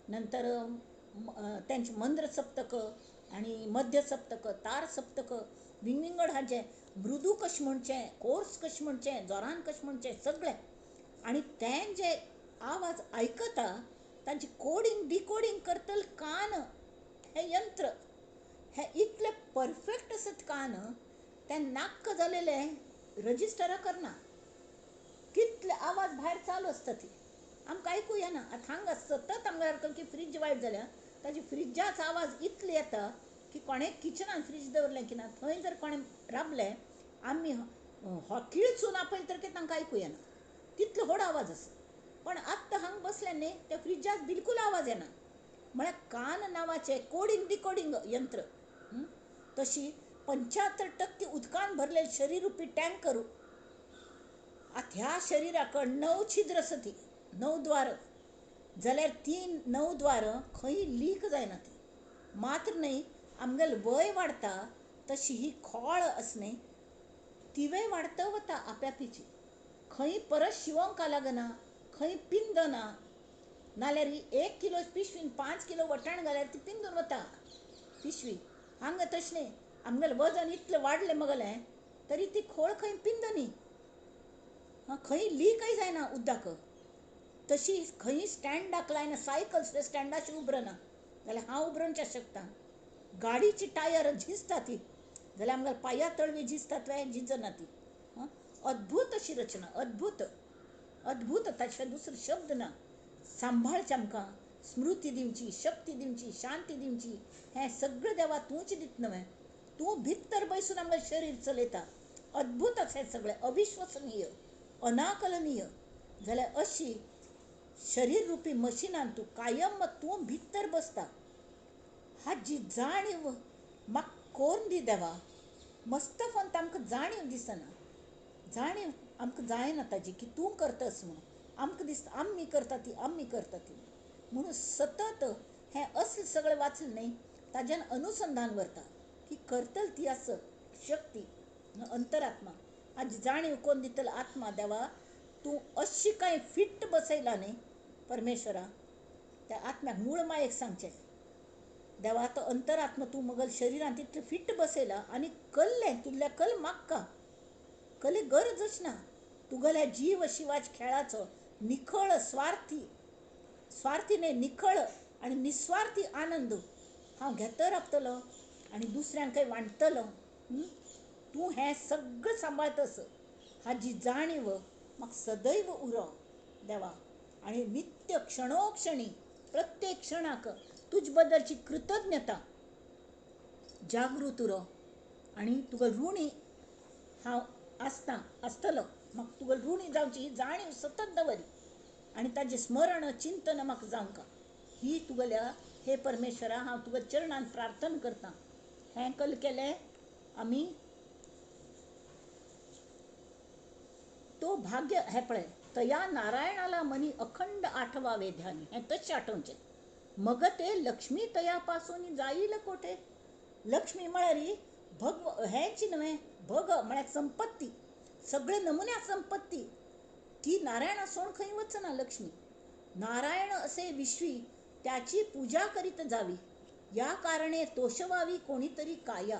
नंतर तेंचे मंद्र सप्तक आनी मध्य सप्तक तार सप्तक विंगड हाचें मृदू कशें म्हणचें, कोर्स कशें म्हणचें, जोरान कशें म्हणचें सगळें. आनी तें जे आवाज आयकता तांची कोडिंग डिकोडिंग करतले कान हें यंत्र हें इतलें परफेक्ट आसत कान तें नाक्क जालेलें रजिस्टरा करना. कितले आवाज भायर चालू आसता ती आमकां आयकूं येना. आतां हांगा सतत आमकां की फ्रीज वायट जाल्या ताजी फ्रिजाचो आवाज इतलो येता की कोणें किचनान फ्रीज दवरलें की ना थंय जर कोणें राबलें आमी हो किळचून आपयलें तर तांकां आयकूं येना, तितलो व्हड आवाज आसा. पण आत्तां हांगा बसलें न्ही त्या फ्रिजाक बिलकूल आवाज येना. म्हळ्यार कान नांवाचें कोडिंग डिकोडिंग यंत्र. तशी 75% उदकान भरलें शरीर रुपी टँकर. आतां ह्या शरिराक 9 छिद्र आसा ती 9 द्वार जाल्यार ती 9 द्वार खंय लीक जायना ती. मात्र न्हय आमगेलें वय वाडटा तशी ही खोळ आसा न्ही तिवूय वाडत वता आपापीची. खंय परत शिवोंक लागना, खंय पिंदना, नाल्यार 1 किलो पिशवीन 5 किलो वटाण घाल्यार ती पिंदून वता पिशवी. हांगा तशें न्ही, आमगेलें वजन इतलें वाडलें मगलें तरी ती खोळ खंय पिंदनी, खंय लीकय जायना उदक. तशी खंय स्टँडाक लायना, सायकल सुद्दां स्टँडाशी उबरना जाल्यार हांव उबरोवंक शकता. गाडीची टायर झिजता ती जाल्यार आमगेल्या पांया तळवी झिजतात वे झिजना ती. अद्भूत अशी रचना, अद्भूत अद्भूत, ताचे दुसरो शब्द ना. सांबाळचें आमकां, स्मृती दिवची, शक्ती दिवची, शांती दिवची, हें सगळें देवा तूंच दित न्हय, तूं भितर बसून आमगेलें शरीर चलयता. अद्भूत आसा हें सगळें, अविश्वसनीय, अनाकलनीय. जाल्यार अशी शरीर रुपी मशिनान तूं कायम तूं भितर बसता हाजी जाणीव म्हाका कोन्न दी देवा. मस्तफान आमकां जाणीव दिसना, जाणीव आमकां जायना ताजी की तूं करतास म्हणून. आमकां दिसता आमी करता ती, आमी करता ती म्हणून सतत हें असलें सगळें वाचलें न्ही ताज्यान अनुसंधान व्हरता की करतल ती आस शक्ती अंतरात्मा हाजी जाणीव कोण दितल आत्मा देवा. तूं अशी कांय फिट्ट बसयला न्ही परमेश्वरा त्या आत्म्याक मूळ मायेक सांगचें देवा तो अंतरात्मा तूं मगल शरिरान तितलें फिट्ट बसयला आनी कल्लें तुगल्या कल माक्का कले गरजच ना. तुगेल्या जीव शिवाच खेळाचो निखळ स्वार्थी, स्वार्थी न्हय निखळ आनी निस्वार्थी आनंद हांव घेत राबतलो आनी दुसऱ्यांकय वांट्टलो. तूं हें सगळें सांबाळतस हाजी जाणीव म्हाका सदैव उरो देवा. आनी नित्य क्षणोक्षणी प्रत्येक क्षणाक तुज बद्दलची कृतज्ञता जागृत उरो आनी तुका ऋणी हांव आसता आसतलो. म्हाका तुका ऋणी जावची ही जाणीव सतत दवरी आनी ताजें स्मरण चिंतन म्हाका जावंक ही तुगेल्या हे परमेश्वरा हांव तुका चरणान प्रार्थना करता. हें कल केलें आमी तो भाग्य हें पळय तया नारायणाला मनी अखंड आठवावे ध्यानी. हें तशें आठोवचें. मग ते लक्ष्मी तया पासून जाईल कोठे. लक्ष्मी म्हळ्यार भग हेंच न्हय, भग म्हळ्यार संपत्ती, सगळे नमुन्या संपत्ती ती नारायणा सोड खंय वचना लक्ष्मी. नारायण असे विश्वी त्याची पूजा करीत जावी, या कारणे तोषवावी कोणीतरी काया.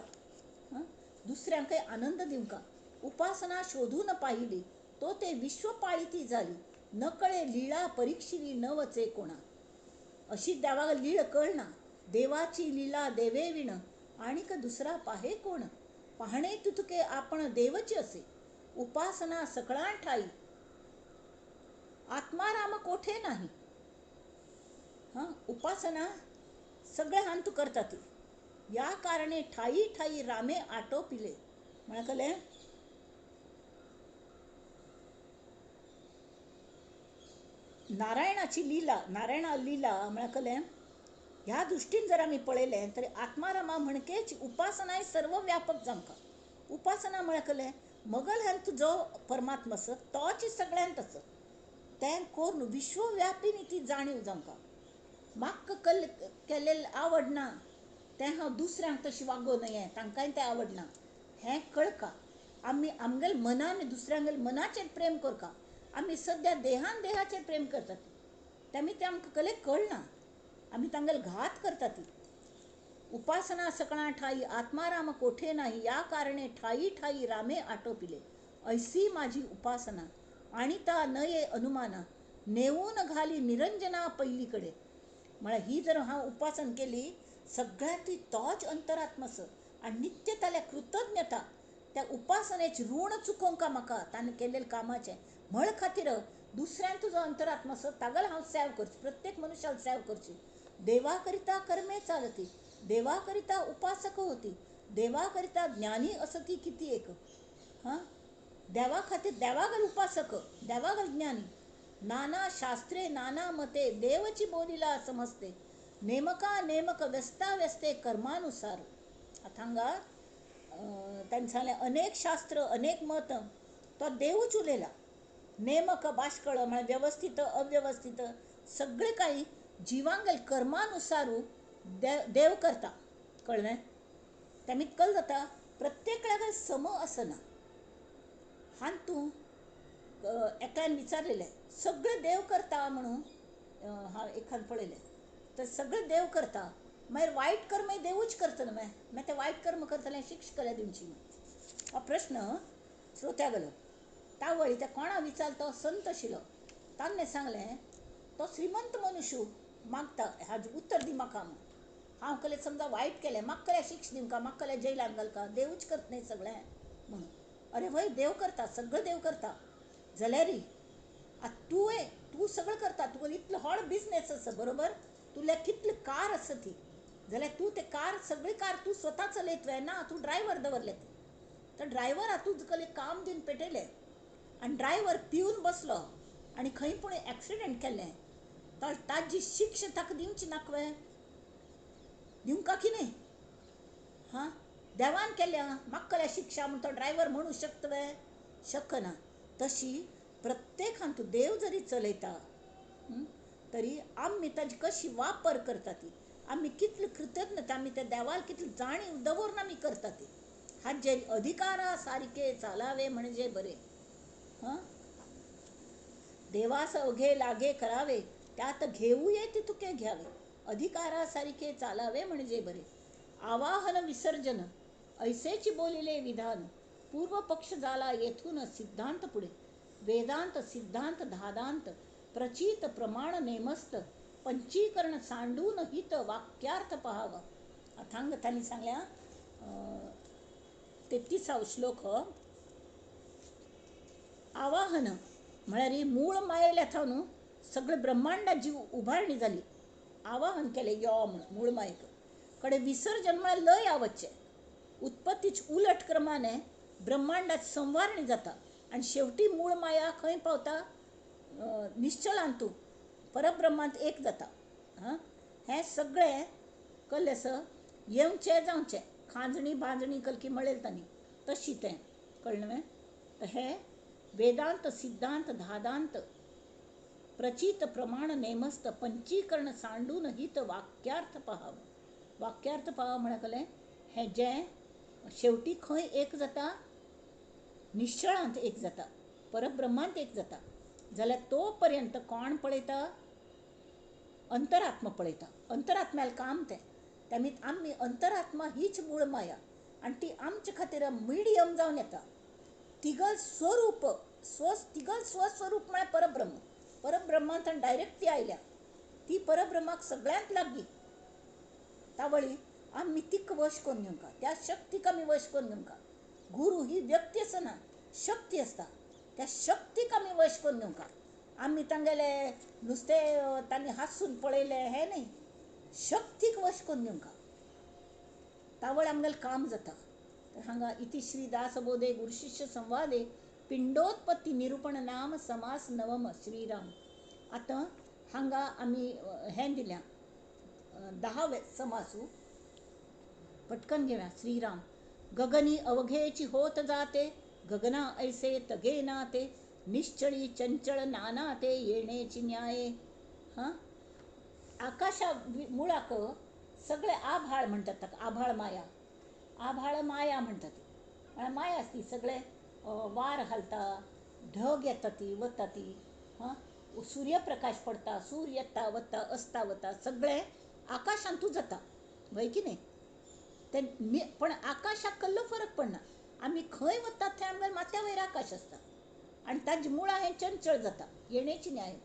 दुसऱ्यांकय आनंद दिवंका. उपासना शोधून पाहिली तो ते विश्व पाळीती झाली, नकळे लीळा परीक्षिली न वचे कोणा. अशी देवाक लीळ कळना. देवाची लीला देवे विण आणीक दुसरा पाहे कोण. पाहणे तुतके आपण देवचे असे, उपासना सकळां ठाई आत्माराम कोठे नाही. हां, उपासना सगळे हांतू करतात. या कारणे ठाई ठाई रामे आटोपिले. म्हळ्यार कळ्ळें? नारायणाची लीला, नारायणा लीला म्हळ्यार कळ्ळें? ह्या दृश्टीन जर आमी पळयलें तर आत्मारामा म्हणकेच उपासनाय सर्व व्यापक जावंका. उपासना म्हळ्यार कळ्ळें? मगल ह्यान तुजो परमात्मा आसा तोच सगळ्यांत आसा, तें करून विश्वव्यापीनी ती जाणीव जावंका. म्हाका कल केल्लें आवडना तें हांव दुसऱ्यांक तशें वागोवं न्हय, तांकांय तें आवडना हें कळका. आमी आमगेले मनान दुसऱ्यांगेले मनाचेर प्रेम करका. आमी सद्या देहान देहाचेर प्रेम करतात, तेमी तें आमकां कले कळना, आमी तांगेले घात करतात. उपासना सकळां ठाई आत्माराम कोठे नाही, या कारणे ठाई ठाई रामे आटोपिले. ऐसी माझी उपासना आणि ता न ये अनुमाना, नेऊन घाली निरंजना पहिलीकडे. म्हळ्यार ही जर हांव उपासन केली सगळ्यांत तोच अंतरात्मा आसा आनी नित्य ताल्या कृतज्ञता त्या उपासनेचे ऋण चुकोवंका म्हाका ताणें केल्लें कामाचें म्हळ खातीर दुसऱ्यान तुजो अंतरात्मा आसा तागेलो हांव सेव करची, प्रत्येक मनुष्याक सेव करची. देवा करिता कर्मे चालती, देवा करिता उपासक होती, देवा करिता ज्ञानी असती किती एक. हां, देवा खातीर देवागल उपासक, देवागल ज्ञानी. नाना शास्त्रे नाना मते देवची बोलिला समजते, नेमका नेमक व्यस्ता व्यस्ते कर्मानुसार. आतां हांगा तांणी सांगलें अनेक शास्त्र अनेक मत तो देवूच उलयला. नेमक बाष्कळ म्हळ्यार व्यवस्थीत अव्यवस्थीत सगळें काही जिवांगेल कर्मानुसारू देव करता. कळ्ळें? तेमी कल जाता प्रत्येक सम आसना. हांव तूं एकल्यान विचारलेलें सगळें देव करता म्हणून हांव एखाद पळयलें तर सगळें देव करता मागीर वायट कर्मय देवूच करता न्हय, मागीर तें वायट कर्म करतलें शिक्षा केल्या दिवची म्हूण. हो प्रश्न श्रोत्या गेलो तावळी त्या कोणा विचार तो संत आशिल्लो ताणें सांगलें तो श्रीमंत मनुष्य मागता हाजें उत्तर दी म्हाका म्हूण. हांव कले समजा वायट केलें म्हाका कल्या शिक्षा दिवंका, म्हाका कल्या जेलान घालका, देवूच करता न्हय सगळें म्हणून. अरे वय देव करता, सगळें देव करता जाल्यारय आतां तुवें तूं सगळें करता, तुगेलो इतलो व्हड बिजनेस आसा बरोबर, तुगेल्या कितली कार आसा ती, जाल्यार तूं ते कार सगळी कार तूं स्वता चलयतलें ना, तूं ड्रायव्हर दवरले तर ड्रायव्हर तूं तुगेलें काम दिवन पेटयलें आनी ड्रायव्हर पिवन बसलो आनी खंय पूण एक्सिडंट केलें तर ताजी शिक्षा ताका दिवची नाका, दिवंका की न्हय? हां, देवान केल्या म्हाका केल्या शिक्षा म्हूण तो ड्रायव्हर म्हणूं शकता वे? शकना. तशी प्रत्येकान तूं देव जरी चलयता तरी आमी ताजी कशी वापर करता ती, आमी कितली कृतज्ञता आमी त्या देवाक कितली जाणीव दवरून आमी करता ती, हाजेर अधिकारा सारके चालावे म्हणजे बरे. हां, देवास अवघे लागे करावे त्यात घेऊये तितुके घ्यावे, अधिकारा सारखे चालावे म्हणजे बरे. आवाहन विसर्जन ऐसेची बोलिले विधान, पूर्व पक्ष झाला येथून सिद्धांत पुढे, वेदांत सिद्धांत धादांत प्रचित प्रमाण नेमस्त, पंचीकरण सांडून हित वाक्यार्थ पहावा. अथांग त्यांनी सांगल्या 33 श्लोक. आवाहन म्हळ्यार मूळ मायेल्या थावन सगळे ब्रह्मांडाची उभारणी झाली, आवाहन केले यो म्हणून मूळ मायेक कडे. विसर्जन म्हळ्यार लय आवच्चे, उत्पत्तीच उलट क्रमाने ब्रह्मांडात संवारणी जाता आनी शेवटी मूळ माया खंय पावता? निश्चलांतू परब्रह्मांत एक जाता. हां, हें सगळें कल्लें आसा येवचें जावचें खांजणी भाजणी कलकी म्हणलें तांणी तशी तें कळ्ळें न्हय. तर हें वेदांत सिद्धांत धादांत प्रचित प्रमाण नेमस्त पंचीकरण सांडून हित वाक्यार्थ पहावं. वाक्यार्थ पहावं म्हळ्यार कळ्ळें हें जें शेवटी खंय एक जाता, निश्चळांत एक जाता, परब्रह्मांत एक जाता. जाल्यार तो पर्यंत कोण पळयता? अंतरात्मा पळयता. अंतरात्म्याला काम तें. त्यामी आमी अंतरात्मा हीच मूळ माया आनी ती आमचे खातीर मिडियम जावन येता. तिगल स्वरूप स्व तिगल स्वस्वरूप म्हळ्यार परब्रह्म. परब्रह्मांत डायरेक्ट ती आयल्या, ती परब्रह्माक सगळ्यांत लागीं. तावळी आमी तिका वश करून घेवंका, त्या शक्तीक आमी वश करून घेवंका. गुरू ही व्यक्ती आसना, शक्ती आसता. त्या शक्तीक आमी वश करून घेवंका. आमी तांगेले नुस्तें तांणी हांसून पळयलें हें न्ही, शक्तीक वश करून घेवंका. तावळ आमगेलें काम जाता. तर हांगा इति श्री दासबोधे गुरुशिष्य संवादे पिंडोत्पत्ती निरूपण नाम समास नवम श्रीराम. आतां हांगा आमी हें दिल्या 10 समासू पटकन घेवया. श्रीराम गगनी अवघेची होत जाते, गगना ऐसे तगे नाते, निश्चळी चंचळ नाना ते येणेची न्याये. हां, आकाशा मुळाक सगळे आभाळ म्हणतात ताका, आभाळ माया, आभाळ माया म्हणतात. म्हळ्यार माया आसती, सगळे वार हालता, ढग येता ती वता ती. हां, सूर्यप्रकाश पडता, सूर्य येता वता अस्ता वता, सगळें आकाशांतूच जाता वय की न्ही. ते पण आकाशाक कसलो फरक पडना. आमी खंय वतात थंय आमगेल्या माथ्या वयर आकाश आसता आनी ताजे मुळां हें चंचळ जाता. येणेची न्याय.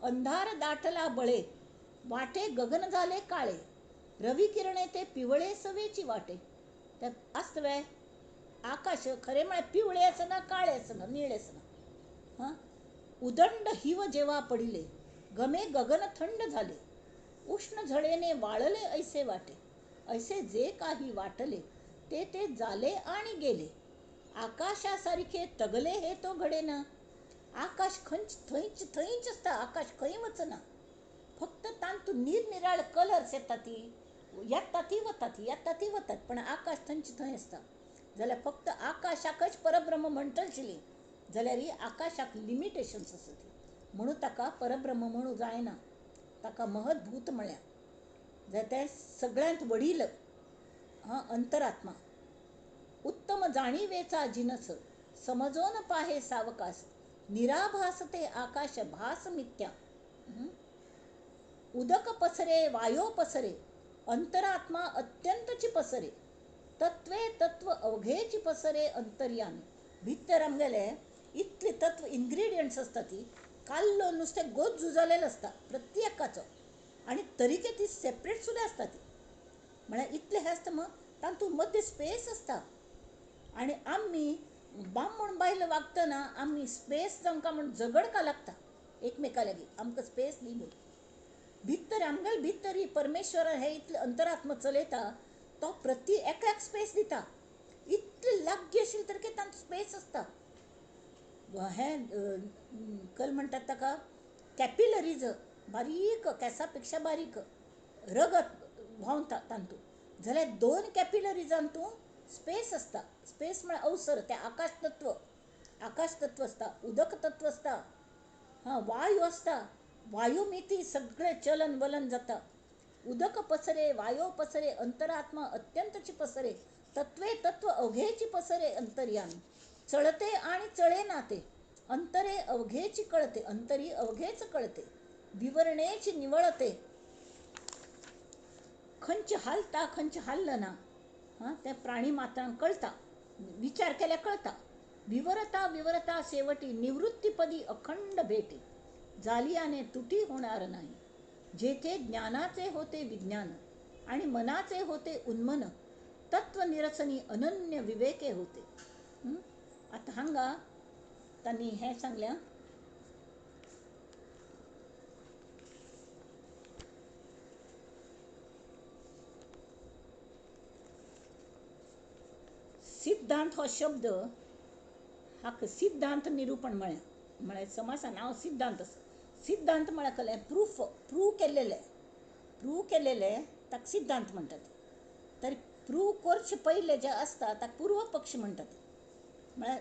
अंधार दाटला बळे, वाटे गगन जाले काळे, रवी किरणे ते पिवळे सवेची वाटे. ते आसता वे आकाश खरें म्हळ्यार पिवळे आसना, काळे आसना, निळे आसना. हां, उदंड हिव जेवा पडिले, गमे गगन थंड झाले, उष्ण झळेने वाळले ऐसे वाटे, ऐसे जे काही वाटले ते ते जाले आणि गेले, आकाशासारखे तगले हे तो घडेना. आकाश खंयच थंयच थंयच आसता, आकाश खंय वचना. फक्त तातूंत निरनिराळ कलर्स येता ती, येता ती वता ती, येता ती वतात, पण आकाश थंयच थंय आसता. जाल्यार फक्त आकाशाकच परब्रह्म म्हणटली जाल्यार आकाशाक लिमिटेशन्स आसा ती, म्हणून ताका परब्रह्म म्हणू जायना, ताका महद्भूत म्हळ्यार. जाल्यार तें सगळ्यांत वडील हां अंतरात्मा. उत्तम जाणीवेचा जिनस, समजोन पाहे सावकास, निराभास ते आकाश भास मिथ्या. उदक पसरे वायो पसरे, अंतरात्मा अत्यंतची पसरे, तत्वे तत्व अवघेची पसरे अंतर्यामी. भितर आमगेले इतले तत्व इन्ग्रेडियंट्स आसता ती काल्लो नुस्तें गोज्जू जालेलें आसता प्रत्येकाचो, आनी तरीके ती सेपरेट सुद्दां आसता ती. म्हळ्यार इतलें हें आसता मग तातूंत मदीं स्पेस आसता. आनी आमी बामण बायल वागतना आमी स्पेस जावंका म्हूण झगडका लागता एकमेका लागीं, आमकां स्पेस दी म्हूण. भितर आमगेले भितर ही परमेश्वर हे इतले अंतरात्मा चलयता, तो प्रति एकल्याक स्पेस दिता. इतले लागीं आशिल्ले तरी तांकां स्पेस आसता. हें कल म्हणटात ताका कॅपिलरीज, बारीक केंसा पेक्षा बारीक रगत व्हांवता तातूंत. जाल्यार 2 कॅपिलरीजांतूं स्पेस आसता. स्पेस म्हळ्यार अवसर, तें आकाश तत्व, आकाश तत्व आसता, उदक तत्व आसता, हां वायू आसता. वायू मिती सगळें चलन वलन जाता. उदक पसरे वायो पसरे, अंतरात्मा अत्यंतची पसरे, तत्वे तत्व अवघेची पसरे अंतर्यामी. चळते आणि चळे नाते, अंतरे अवघेची कळते, अंतरी अवघेच कळते, विवरणेची निवळते, खंयच हालता खंयच हालना. हां, ते प्राणी मात्रांक कळता, विचार केल्यार कळता. विवरता विवरता शेवटी निवृत्तीपदी अखंड भेटी, जालियाने तुटी होणार नाही. जेथे ज्ञानाचे होते विज्ञान आणि मनाचे होते उन्मन, तत्वनिरसनी अनन्य विवेके होते. आतां हांगा तांणी हें सांगलें, सिद्धांत हो शब्द हाका सिद्धांत निरूपण म्हळें. म्हळ्यार समासा नांव सिद्धांत आसा. सिद्धांत म्हळ्यार कळ्ळें प्रूफ, प्रूव केल्लेलें, प्रूव केलेलें ताका सिद्धांत म्हणटात. तर प्रूव करचे पयलें जें आसता ताका पूर्व पक्ष म्हणटात. म्हळ्यार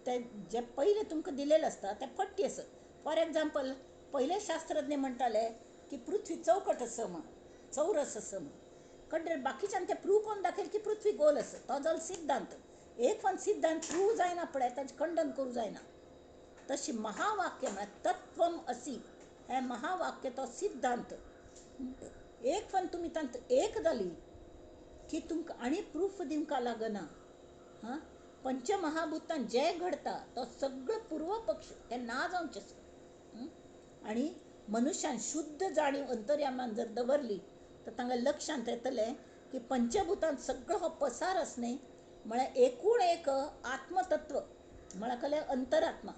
ते जे पयलें तुमकां दिलेलें आसता तें फट्टी आसा. फॉर एग्जाम्पल, पयले शास्त्रज्ञ म्हणटाले की पृथ्वी चौकट आसा म्हण, चौरस आसा म्हण. कड्डे बाकीच्यान ते प्रूव करून दाखयलें की पृथ्वी गोल आसा. तो जालो सिद्धांत. एक पण सिद्धांत प्रूव जायना पळय, ताचें खंडन करूं जायना. तशी महावाक्य म्हळ्यार तत्वम असी हें महावाक्य तो सिद्धांत. एक पण तुमी तांत एक जाली की तुमकां आनी प्रूफ दिवंक लागना. हां, पंचमहाभूतान जें घडता तो सगळो पूर्व पक्ष तें ना जावचें आसा. आनी मनुष्यान शुद्ध जाणीव अंतर्यामान जर दवरली तर तांकां लक्षांत येतलें की पंचभूतान सगळो हो पसार आसा न्ही, म्हळ्यार एकूण एक आत्मतत्व म्हळ्यार कसलें अंतरात्मा.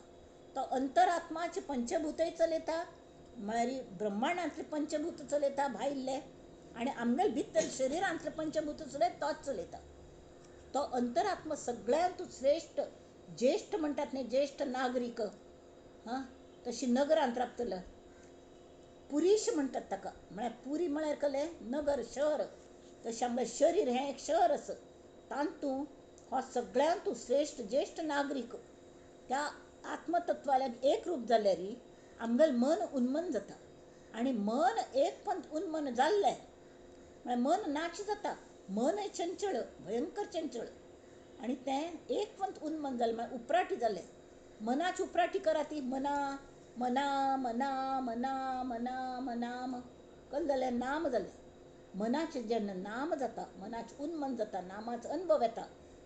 तो अंतरात्माचे पंचभूतय चलयता, म्हळ्यार ब्रह्मांडांतले पंचभूत चलयता भायले, आनी आमगेले भितर शरिरांतले पंचभूत चलयता तोच चलयता. तो अंतरात्मा सगळ्यांत श्रेश्ठ, ज्येश्ठ म्हणटात न्ही, ज्येश्ठ नागरीक. हां, तशी नगरांत राबतलो पुरीश म्हणटात ताका. म्हळ्यार पुरी म्हळ्यार कसलें नगर, शहर. तशें आमगेलें शरीर हें एक शहर आसा. तातूंत हो सगळ्यांत श्रेश्ठ ज्येश्ठ नागरीक त्या आत्मतत्वाल्यान एक रूप जाल्यार आमगेलें मन उन्मन जाता. आनी मन एक पण उन्मन जाल्लें म्हळ्यार मन नाच जाता. मन चंचळ, भयंकर चंचळ. आनी तें एक पण उन्मन जालें म्हळ्यार उपराटी जालें. मनाची उपराटी करा ती मना मना मना मना मना मनाम कल जालें, नाम जालें. मनाचें जेन्ना नाम जाता, मनाचें उन्मन जाता, नामाचो अनुभव येता,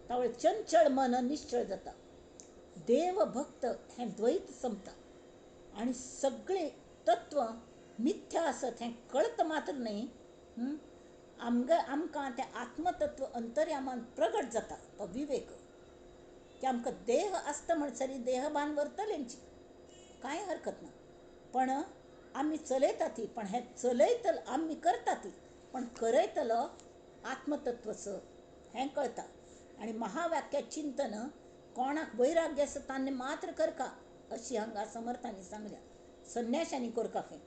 तावळ चंचळ मन निश्चळ जाता. देव भक्त हें द्वैत संपता आनी सगळें तत्व मिथ्या आसत हें कळत मात्र न्ही, आमकां तें आत्मतत्व अंतर्यामान प्रगट जाता. तो विवेक की आमकां देह आसता म्हणसर देहभान वरतलेंची कांय हरकत ना, पण आमी चलयता ती, पण हें चलयतल आमी करता ती, पण करयतलो आत्मतत्वच हें कळटा. आनी महावाक्य चिंतन कोणाक वैराग्य आसा तांणी मात्र करका अशी हांगा समर्थांनी सांगल्या. संन्याशांनी करका खंय.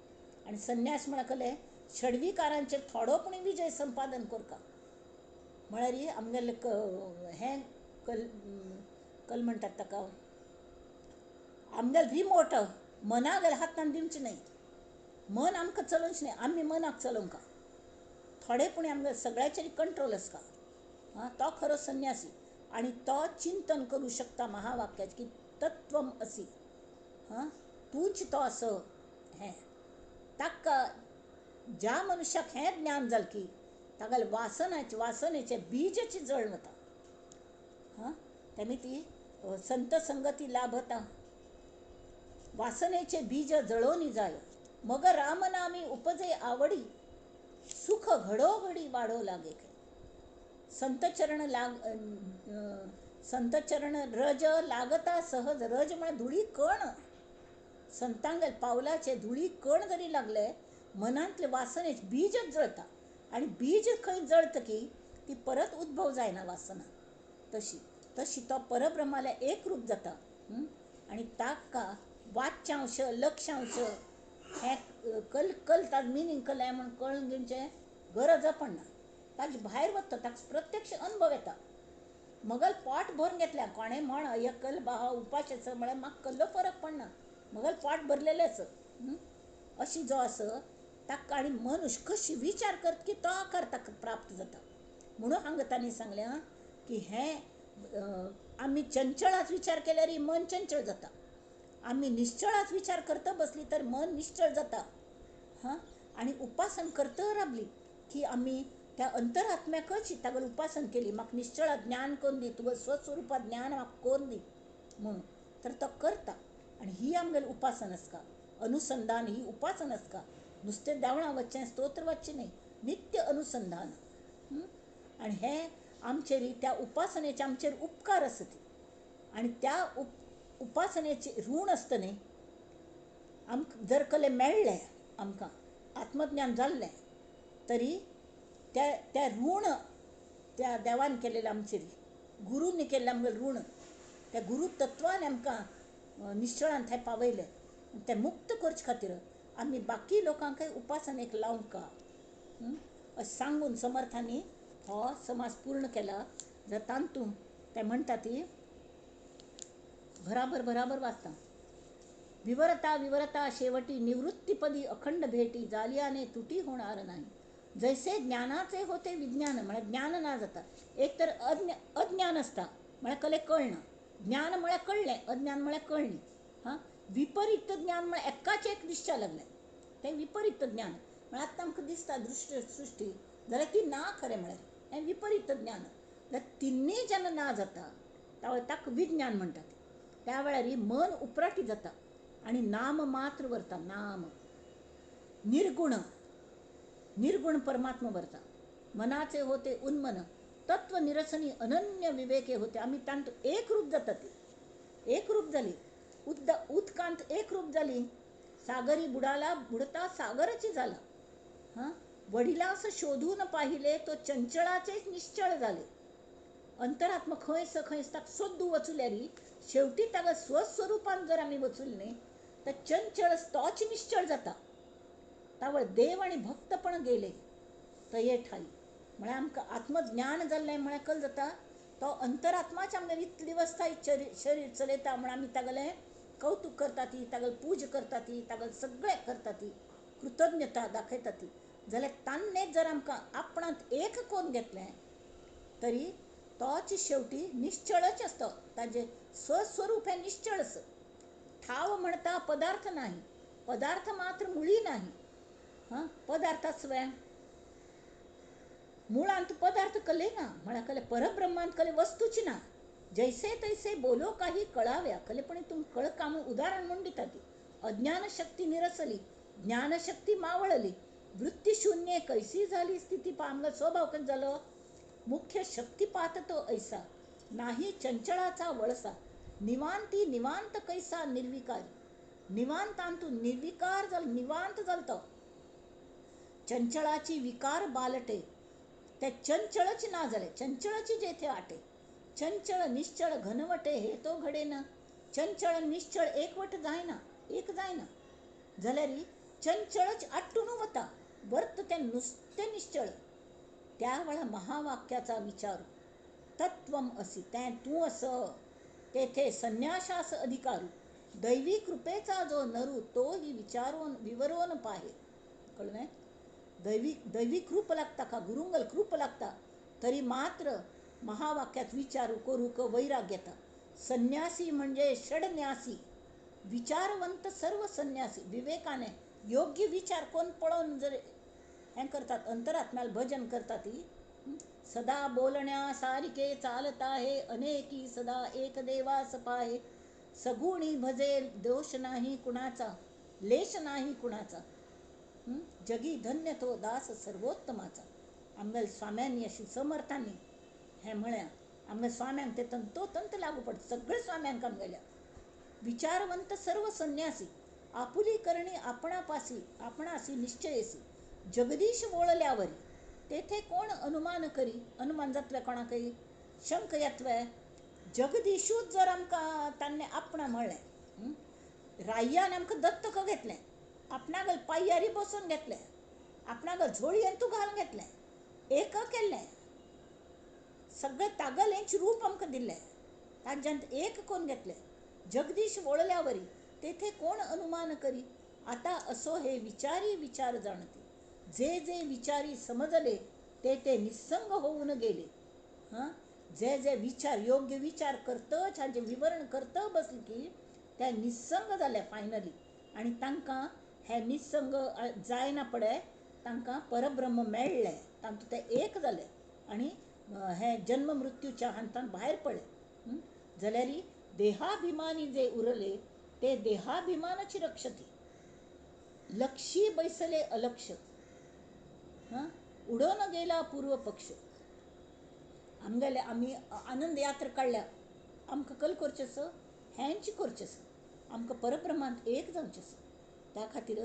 आनी संन्यास म्हळ्यार कसलें, षडविकारांचेर थोडो पूण विजय संपादन करका. म्हळ्यार आमगेलें हें कल कल म्हणटात ताका, आमगेलें रिमोट मनागेले हातान दिवचें न्हय. मन आमकां चलोवचें न्हय, आमी मनाक चलोवंका. थोडे पूण आमगेले सगळ्याचेर कंट्रोल आसता. हां, तो खरो संन्यासी. आनी तो चिंतन करूं शकता महावाक्याचें की तत्वम असी. हां, तूंच तो असो हें ताका ज्या मनुष्याक हें ज्ञान जालें की तागेले वासनाचें वासनेचें बीजाचें जळण वता. हां, तेमी ती संत संगती लाभता. वासनेचे बीज जळोवनी जाय, मग रामनामी उपजे आवडी, सुख घडोघडी वाढो लागे. संतचरण लाग संतचरण रज लागता सहज. रज म्हळ्यार धुळी कण. संतांगेल पावलाचे धुळी कण जरी लागले मनांतले वासनेचे बीजच जळता. आनी बीज खंय जळत की ती परत उद्भव जायना वासना. तशी तशी तो परब्रह्माल्या एक रूप जाता. आनी ताका वाच्यांश लक्षांश हें कल कल ताजो मिनींग कल म्हूण कळून घेवचें गरज पडना. ताजे भायर वता, ताका प्रत्यक्ष अनुभव येता. मगल पोट भरून घेतल्या कोणें म्हण एकल बाहा उपास आसा म्हळ्यार म्हाका कसलो फरक पडना, मगल पोट भरलेलें आसा. अशी जो आसा ताका आनी मनुष्य कशी विचार करता की तो आकार ताका प्राप्त जाता. म्हणून हांगा तांणी सांगलें की हें आमी चंचळाच विचार केल्यार मन चंचळ जाता, आमी निश्चळाच विचार करता बसली तर मन निश्चळ जाता. हां, आनी उपासन करता रावली की आमी त्या अंतरात्म्याकच तागेलें उपासन केली, म्हाका निश्चळ ज्ञान करून दी, तुगेलें स्वस्वरुपांत ज्ञान म्हाका करून दी म्हणून, तर तो करता. आनी ही आमगेलें उपासन आसता, अनुसंधान ही उपासन आसता. नुस्तें देवळां वचचें, स्तोत्र वाचचें न्हय, नित्य अनुसंधान. आनी हें आमचेर त्या उपासनेचे आमचेर उपकार आसा ती. आनी त्या उपासनेचें ऋण आसता न्हय, आमकां जर कलें मेळ्ळें, आमकां आत्मज्ञान जाल्लें तरी त्या त्या ऋण त्या देवान केलेलें आमचेर, गुरूंनी केल्लें आमगेलें ऋण, त्या गुरू तत्वान आमकां निश्चळान थंय पावयलें. तें मुक्त करचे खातीर आमी बाकी लोकांकय उपासनेक लावंका. अशें सांगून समर्थांनी हो समास पूर्ण केला. जाल्यार तातूंत ते म्हणटा ती बराबर बराबर वाचता. विवरता विवरता शेवटी निवृत्तीपदी अखंड भेटी जालियाने तुटी होणार नाही. जैसे ज्ञानाचे होते विज्ञान, म्हळ्यार ज्ञान ना जाता. एक तर अज्ञान आसता म्हळ्यार कले कळना, ज्ञान म्हळ्यार कळ्ळें, अज्ञान म्हळ्यार कळ्ळें. हां, विपरीत ज्ञान म्हळ्यार एकाचें एक दिसचें लागलें, तें विपरीत ज्ञान म्हळ्यार आतां आमकां दिसता दृश्ट सृश्टी, जाल्यार ती ना खरें म्हळ्यार हें विपरीत ज्ञान. जाल्यार तिन्ही जेन्ना ना जाता ताका विज्ञान म्हणटात. त्या वेळार मन उपराटी जाता आनी नाम मात्र वरता. नाम निर्गुण, निर्गुण परमात्मा वरता. मनाचे होते उन्मन, तत्व निरसनी अनन्य विवेके होते. आमी तांतूत एक रूप जाता, ती एक रूप जाली. उदकांत एक रूप जाली. सागरी बुडाला बुडता सागरची झाला. हां, वडिलास शोधून पाहिले तो चंचळाचेच निश्चळ जाले. अंतरात्मा खंयस खंयस ताका सोदू वचुल्यारी शेवटी ताका स्वस्वरूपान जर आमी वचुले न्ही तर चंचळ तोच निश्चळ जाता. तावळ देव आनी भक्तपण गेले तये ठाई. म्हळ्यार आमकां आत्मज्ञान जाल्लें म्हळ्यार कल जाता तो अंतरात्माच आमगेर इतली अवस्था शरीर चलयता म्हण आमी तागेलें कौतूक करता ती, तागेली पूजा करता ती, तागेलें सगळें करता ती, कृतज्ञता दाखयता ती. जाल्यार तान्नेच जर आमकां आपणांत एक कोन्न घेतलें तरी तोच शेवटी निश्चळच आसता. ताजें स्वस्वरूप हें निश्चळ आसा. ठाव म्हणटा पदार्थ नाही, पदार्थ मात्र मुळी नाही. हां, पदार्थाच मुळांत पदार्थ कले ना, म्हळ्यार कले परब्रह्मांत कले वस्तूची ना. जैसे तैसे बोलो काही कळाव्या, कले पण तुमकां कळका म्हूण उदाहरण म्हूण दिता ती. अज्ञानशक्ती निरसली, ज्ञानशक्ती मावळली, वृत्ती शून्य कैसी झाली स्थिती. आमगेलो स्वभाव कसो जालो, मुख्य शक्तिपात तो ऐसा, नाही चंचळाचा वळसा, निवांती निवांत कैसा निर्विकार. निवांतांतू निर्विकार जालो, निवांत जालो तो. चंचळाची विकार बालटे, ते चंचळच ना जाले, चंचळच जेथे आटे. चंचळ निश्चळ घनवटे हे तो घडेना, चंचळ निश्चळ एकवट जायना, एक जायना. जाल्यार चंचळच आट्टून वता, वर्त तें नुस्तें निश्चळ. त्या वेळार महावाक्याचा विचार तत्वम असी, तें तूं अस, तेथे संन्यासास अधिकारू, दैवी कृपेचा जो नरू तोही विचारून विवरोन पाहे. कळ्ळें? दैवी दैवी कृप लागता का गुरुंगल कृप लागता तरी मात्र महावाक्यात विचारू करूक वैराग्य येता. संन्यासी म्हणजे षडन्यासी, विचारवंत सर्व संन्यासी. विवेकाने योग्य विचार कोण पळोवन जर हें करतात, अंतरात्म्याला भजन करतात ती. सदा बोलण्या सारिके चालता हे, अनेकी सदा एक देवास पाहे. सगुणी भजे दोष नाही कुणाचा, लेश नाही कुणाचा. जगी धन्य तो दास सर्वोत्तमाचा. आमगेल्या स्वाम्यांनी अशी समर्थांनी हें म्हळ्यां आमगेल्या स्वाम्यांक ते तंतोतंत लागू पडटा, सगळे स्वाम्यांक आमगेल्या. विचारवंत सर्व संन्यासी, आपुली करणी आपणापासी आपणासी निश्चयसी. जगदीश वळल्यावरी तेथे कोण अनुमान करी. अनुमान जातलें कोणाकय, शंक येतले. जगदीशूच जर आमकां ताणें आपणा म्हळ्ळें, राय्यान आमकां दत्तक घेतलें, आपणागेर पांयारी बसून घेतलें, आपणागेर झोळयेंतू घालून घेतलें, एक केल्लें, सगळें तागेलेंच रूप आमकां दिल्लें, ताज्यांत एक कोन्न घेतलें. जगदीश वळल्यावरी तेथे कोण अनुमान करी. आता असो हे विचारी विचार जाणते, जे जे विचारी समजले ते ते निस्संग होऊन गेले. हां, जे जे विचार योग्य विचार करतच हाजें विवरण करत बसले की ते निस्संग जाले फायनली. आनी तांकां हे निस्संग जायना पडे तांकां परब्रह्म मेळ्ळें, तातूंत ते एक जाले आनी हे जन्म मृत्यूच्या हांतान भायर पडले. जाल्यार देहाभिमानी जे उरले ते देहाभिमानाची रक्षती. लक्षी बैसले अलक्ष, हां, उडोवन गेला पूर्व पक्ष. आमगेले आमी आनंद यात्रा काडल्या, आमकां कल करचें आसा, हेंच करचें आसा, आमकां परब्रह्मांत एक जावचें आसा. त्या खातीर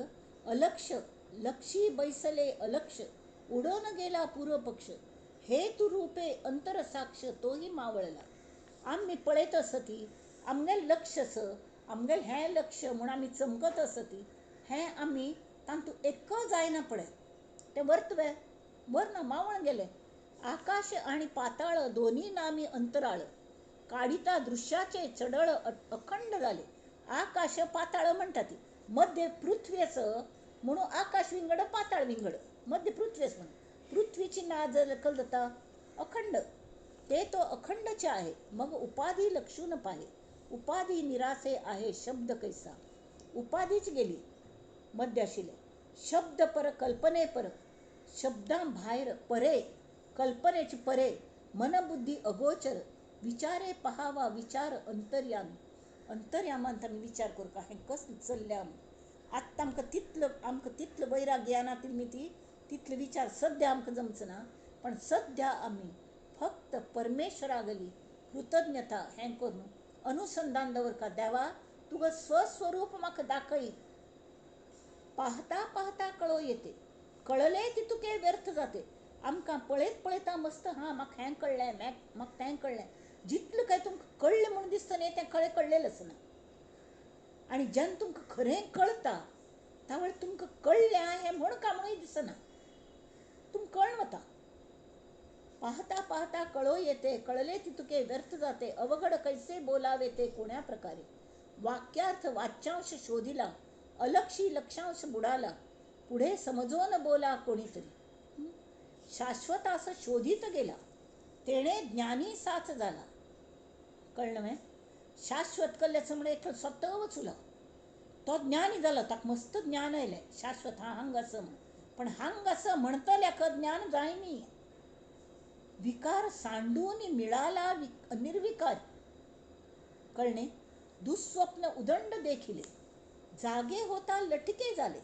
अलक्ष लक्षी बैसले अलक्ष, उडोवन गेला पूर्व पक्ष. हे तू रूपे अंतर साक्ष तोही मावळला. आमी पळयत आसती आमगेलें लक्ष आसा, आमगेलें हें लक्ष म्हूण आमी चमकत आसती, हें आमी तातूंत एक जायना पळय. ते वर्तवे वर ना मावण गेले. आकाश आणि पाताळ दोन्ही नामी अंतराळ, काढिता दृश्याचे चढळ अखंड झाले. आकाश पाताळ म्हणतात, मध्ये पृथ्वीच म्हणून आकाश विंगड पाताळ विंगड, मध्ये पृथ्वीच म्हणून पृथ्वीची नाद कल जाता अखंड, ते तो अखंडचे आहे. मग उपाधी लक्षून पाहे, उपाधी निरासे आहे शब्द कैसा. उपाधीच गेली मध्याशिले. शब्द पर कल्पने पर, शब्दांभायर परे कल्पनेची परे, मनबुद्धी अगोचर, विचारे पहावा विचार अंतर्यामी. अंतर्यामांत आमी विचार करू का हें कसलें चल्लें आमी. आत्तां आमकां तितलो आमकां तितलो वैराग्य येना मी ती तितले विचार सद्या आमकां जमचो ना, पण सद्या आमी फक्त परमेश्वरागली कृतज्ञता हें करून अनुसंधान दवरका. देवा तुगो स्वस्वरूप म्हाका दाखय. पाहता पाहता कळो येते, कळले ती तुके व्यर्थ जाते. आमकां पळयत पळयता मस्त हां म्हाका हें कळ्ळें म्हाका तें कळ्ळें, जितलें काय तुमकां कळ्ळें म्हूण दिसता न्ही तें खरें कळ्ळेलें आसना. आनी जेन्ना तुमकां खरें कळटा त्या वेळार तुमकां कळ्ळें हें म्हूण कामूय दिसना, तुमकां कळ्ळें वता. पाहता पाहता कळो येते, कळले ती तुके व्यर्थ जाते. अवघड कैसे बोलावे ते कोण्या प्रकारे. वाक्यार्थ वाच्यांश शोधिला, अलक्षी लक्षांश बुडाला, पुढे समजून बोला कोणीतरी. शाश्वतास शोधित गेला, तेणे ज्ञानी साच झाला. कळ्ळें न्हय? शाश्वत कल्ल्याचो म्हळ्यार एकलो स्वता वचुला तो ज्ञानी जालो, ताका मस्त ज्ञान आयलें शाश्वत हां हांग आसा म्हूण. पण हांग आसा म्हणटल्याक ज्ञान जाय न्ही. विकार सांडून मिळाला निर्विकार. कळ्ळें? दुस्वप्न उदंड देखिले, जागे होता लटके जाले.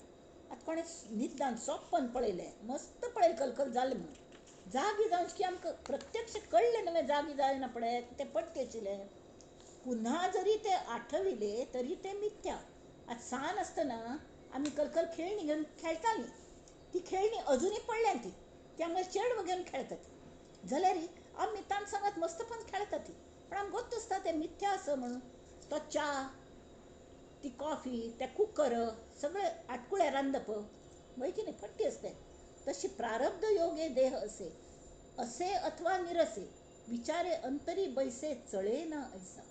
आतां कोणें निदान सोप्पन पळयलें मस्त पळयलें कलकल जालें म्हूण, जागी जावचें की आमकां प्रत्यक्ष कळ्ळें न्हय जागी जायना पळय तें पट्टे आशिल्लें. पुन्हा जरी ते आठविले तरी ते मिथ्या. आतां सान आसतना आमी कलकल खेळणी घेवन खेळटालीं, ती खेळणी अजुनूय पडल्या ती, ती आमकां चेडवां घेवन खेळटात. जाल्यार आमी तांचे सांगात मस्तपण खेळटात ती, पण आमकां गोत्त आसता तें मिथ्या आसा म्हणून. तो च्या, ती कॉफी, ते कुकर सगळें आटकुळें रांदप वय की न्ही फट्टी आसता. तशी प्रारब्ध योगे देह असे, असे अथवा निरसे, विचारे अंतरी बैसे चळे ना ऐसा.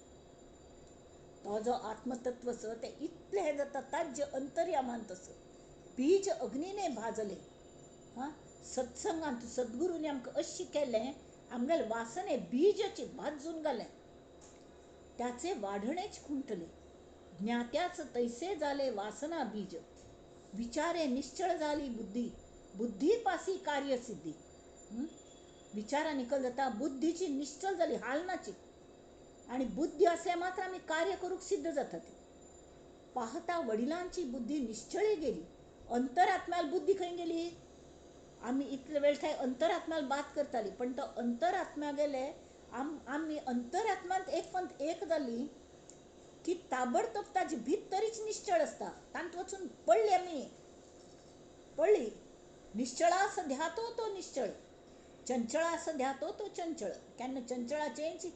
तो जो आत्मतत्व आसा तें इतलें हें जाता ताज्य अंतर्यामांत आसा. बीज अग्नीने भाजले. हां, सत्संगांत सद्गुरूंनी आमकां अशें केलें, आमगेले वासने बीजाची भाजून घालें, त्याचे वाढणेच खुंटले. ज्ञात्याच तैसे जाले वासना बीज, विचारे निश्चळ जाली बुद्धी, बुद्धी पासी कार्यसिद्धी. विचारा निकल जाता बुद्धीची निश्चल जाली हालनाची, आनी बुद्धी आसल्यार मात्र आमी कार्य करूंक सिद्ध जाता ती. पाहता वडिलांची बुद्धी निश्चळी गेली, अंतरात्म्याल बुद्धी खंय गेली? आमी इतले वेळ थंय अंतरात्म्याल बात करताली, पण तो अंतरात्म्या गेले आमी अंतरात्म्यांत एक पंत एक जाली की ताबडतोब ताजी भितरीच निश्चळ आसता. तांत वचून पडली आमी, पडली. निश्चळास ध्यातो तो निश्चळ, चंचळास ध्यातो तो चंचळ. केन्ना चंचळाचेंच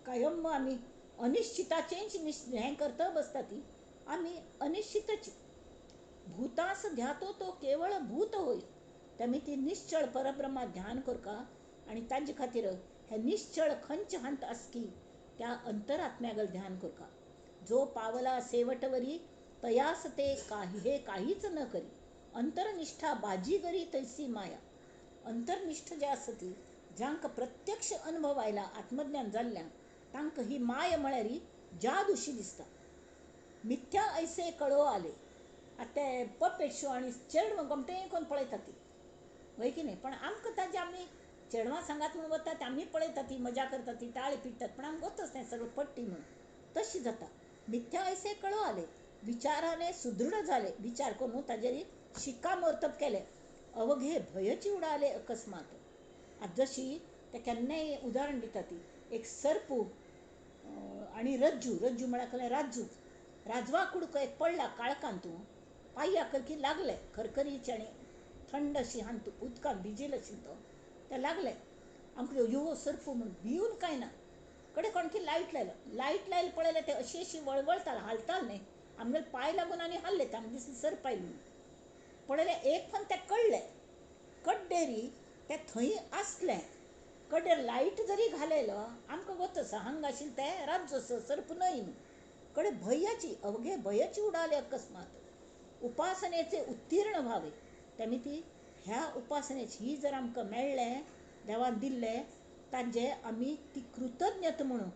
कायम आमी अनिश्चिताचेंच हें करता बसता ती आमी अनिश्चितच. भूतास ध्यातो तो केवळ भूत होय. तेमी ती निश्चळ परब्रह्मा ध्यान करका आनी तांचे खातीर हे निश्चळ खंच हांत आसकी त्या अंतरात्म्यागल ध्यान करका. जो पावला सेवटवरी तयास ते काही हे काहीच न करी, अंतरनिष्ठा बाजीगरी तैसी माया. अंतर्निष्ठ जे आसा ती जांकां प्रत्यक्ष अनुभव आयला आत्मज्ञान जाल्ल्यान तांकां ही माया म्हळ्यार जादूशी दिसता. मिथ्या ऐसे कळो आले. आतां ते पपेट शो आनी चेडवां गोमटें करून पळयतात ती, वय की न्ही? पण आमकां ताजें आमी चेडवां सांगात म्हूण वतात, आमी पळयतात ती मजा करतात ती टाळी पिडटात, पण आमकां गोत्तच तें सगळें पट्टी म्हणून. तशी जाता. मिथ्या ऐसे कळो आले, विचाराने सुदृढ जाले. विचार करून ताजेर शिक्कामोर्तब केलें. अवघे भयची उडाले अकस्मात. आतां जशी ते केन्नाय उदाहरण दिता ती एक सर्पू आनी रज्जू, रज्जू म्हळ्यार कसलें राजू, राजवा कुडको एक पडला काळखांत तूं पांयाक की लागलें खरखरीचे आनी थंड अशी हांतू उदकान भिजेल अशी तो तें लागलें. आमकां यो सर्पू म्हूण भिवन कांय ना, कडे कोणकी लायट लायलो, लायट लायले पळयलें तें अशी अशी वळवळटालें, हालतालें न्ही, आमगेले पांय लागून आनी हाल्ले, आमकां दिसलें सर्प आयलो म्हणून. पळयलें एक पण तें कळ्ळें, कड्डेरी तें थंय आसलें कड्डेर लायट जरी घालेलो आमकां गोत आसा हांगा आशिल्लें तें राजस सर्प न्हय न्हू कडे भंयाची अवघे भंयाची उडाले अकस्मात उपासनेचे उत्तीर्ण व्हावे. तेमी ती ह्या उपासनेची ही जर आमकां मेळ्ळें देवान दिल्लें ताजें आमी ती कृतज्ञता म्हणून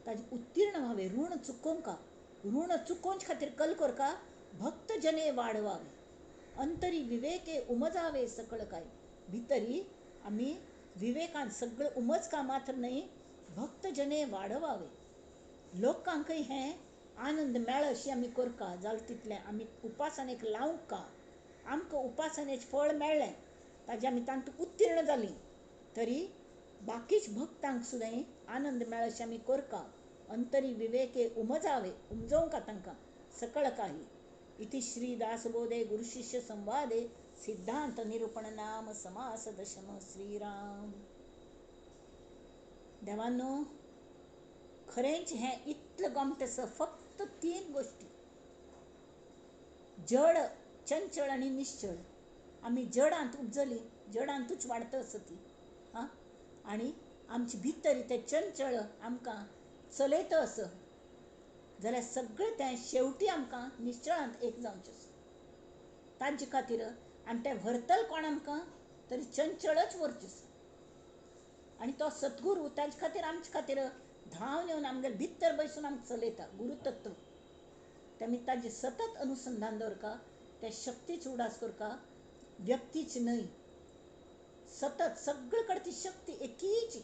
ताजें उत्तीर्ण व्हावे. ऋण चुकोवंका, ऋण चुकोवचे खातीर कल करका भक्त जने वाडवावे अंतरी विवेके उमजावे सकळ काय. भितरी आमी विवेकान सगळें उमजका मात्र न्हय भक्त जने वाडवावे. लोकांकय हें आनंद मेळ अशी आमी करका जालें तितलें आमी उपासनेक लावंका. आमकां उपासनेचें फळ मेळ्ळें ताजें आमी तांतूंत उत्तीर्ण जालीं तरी बाकीच भक्तांक सुद्दां आनंद मेळ अशें आमी करका. अंतरी विवेके उमजावे, उमजोवंका तांकां सकळ काही. इति श्री दासबोधे गुरुशिष्य संवादे सिद्धांत निरूपण नाम समास दशम. श्रीराम. देवानो खरेंच हें इतलें गोमटें आसा. फक्त तीन गोश्टी, जड, चंचळ आनी निश्चळ. आमी जडांत उपजली, जडांतूच वाडता आसा ती. आं, आनी आमचे भितर तें चंचळ आमकां चलयता आसा जाल्यार सगळें तें शेवटी आमकां निश्चळांत एक जावचें आसा. तांचे खातीर आनी तें व्हरतल कोण आमकां तरी चंचळच व्हरचें आसा. आनी तो सद्गुरू तांचे खातीर आमचे खातीर धांवन येवन आमगेर भितर बसून आमकां चलयता गुरुतत्व. तेमी ताजें सतत अनुसंधान दवरका, त्या शक्तीच उडास करका, व्यक्तीच न्हय. सतत सगळे कडेन ती शक्ती एकीची,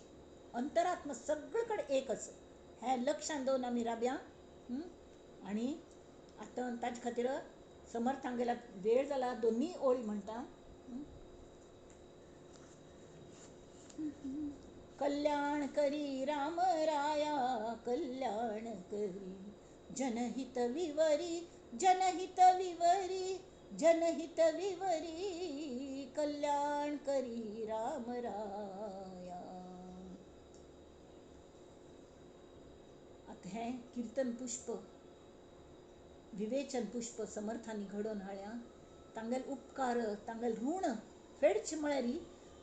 अंतरात्मा सगळे कडेन एक आसा हें लक्षांत दवरून आमी राबया. आनी आतां ताजे खातीर समर्थांगेला वेळ जाला, दोनूय ओळी म्हणटा. कल्याण करी राम राया कल्याण करी, जनहित विवरी जनहित विवरी जनहित विवरी, कल्याण करी राम राया. आतां हें किर्तन पुष्प, विवेचन पुष्प समर्थांनी घडोवन हाडल्या. तांगेले उपकार, तांगेले ऋण फेडचें म्हळ्यार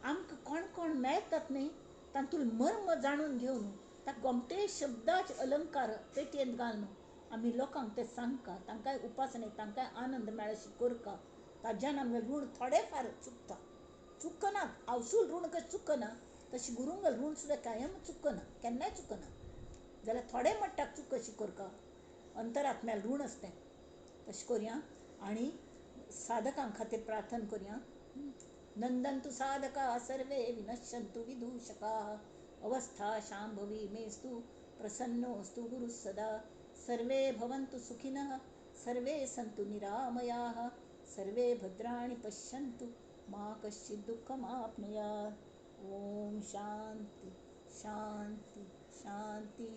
आमकां कोण कोण मेळटात न्हय तातूंत मर्म जाणून घेवन त्या गोमटे शब्दाचे अलंकार पेटयेंत घालून आमी लोकांक तें सांगका, तांकांय उपासने, तांकांय आनंद मेळ अशें करका. ताज्यान आमगेलें ऋण थोडें फार चुकता, चुकना. आवसूल ऋण कशें चुकना तशें गुरुंगेलें ऋण सुद्दां कायम चुकना, केन्नाय चुकना. जाल्यार थोडे मट्टाक चूक कशी करका, अंतरात्म्याल ऋण आसता तें. तशें करुया आनी साधकां खातीर प्रार्थना करुया. नंदन्तु साधका सर्वे विनश्यन्तु विदूषकाः, अवस्था शांभवी मेस्तु प्रसन्नोऽस्तु गुरुः सदा. सर्वे भवन्तु सुखिनः, सर्वे सन्तु निरामयाः, सर्वे भद्राणि पश्यन्तु मा कश्चित् दुःखमाप्नुयात्. ओम शांति शांति शांति.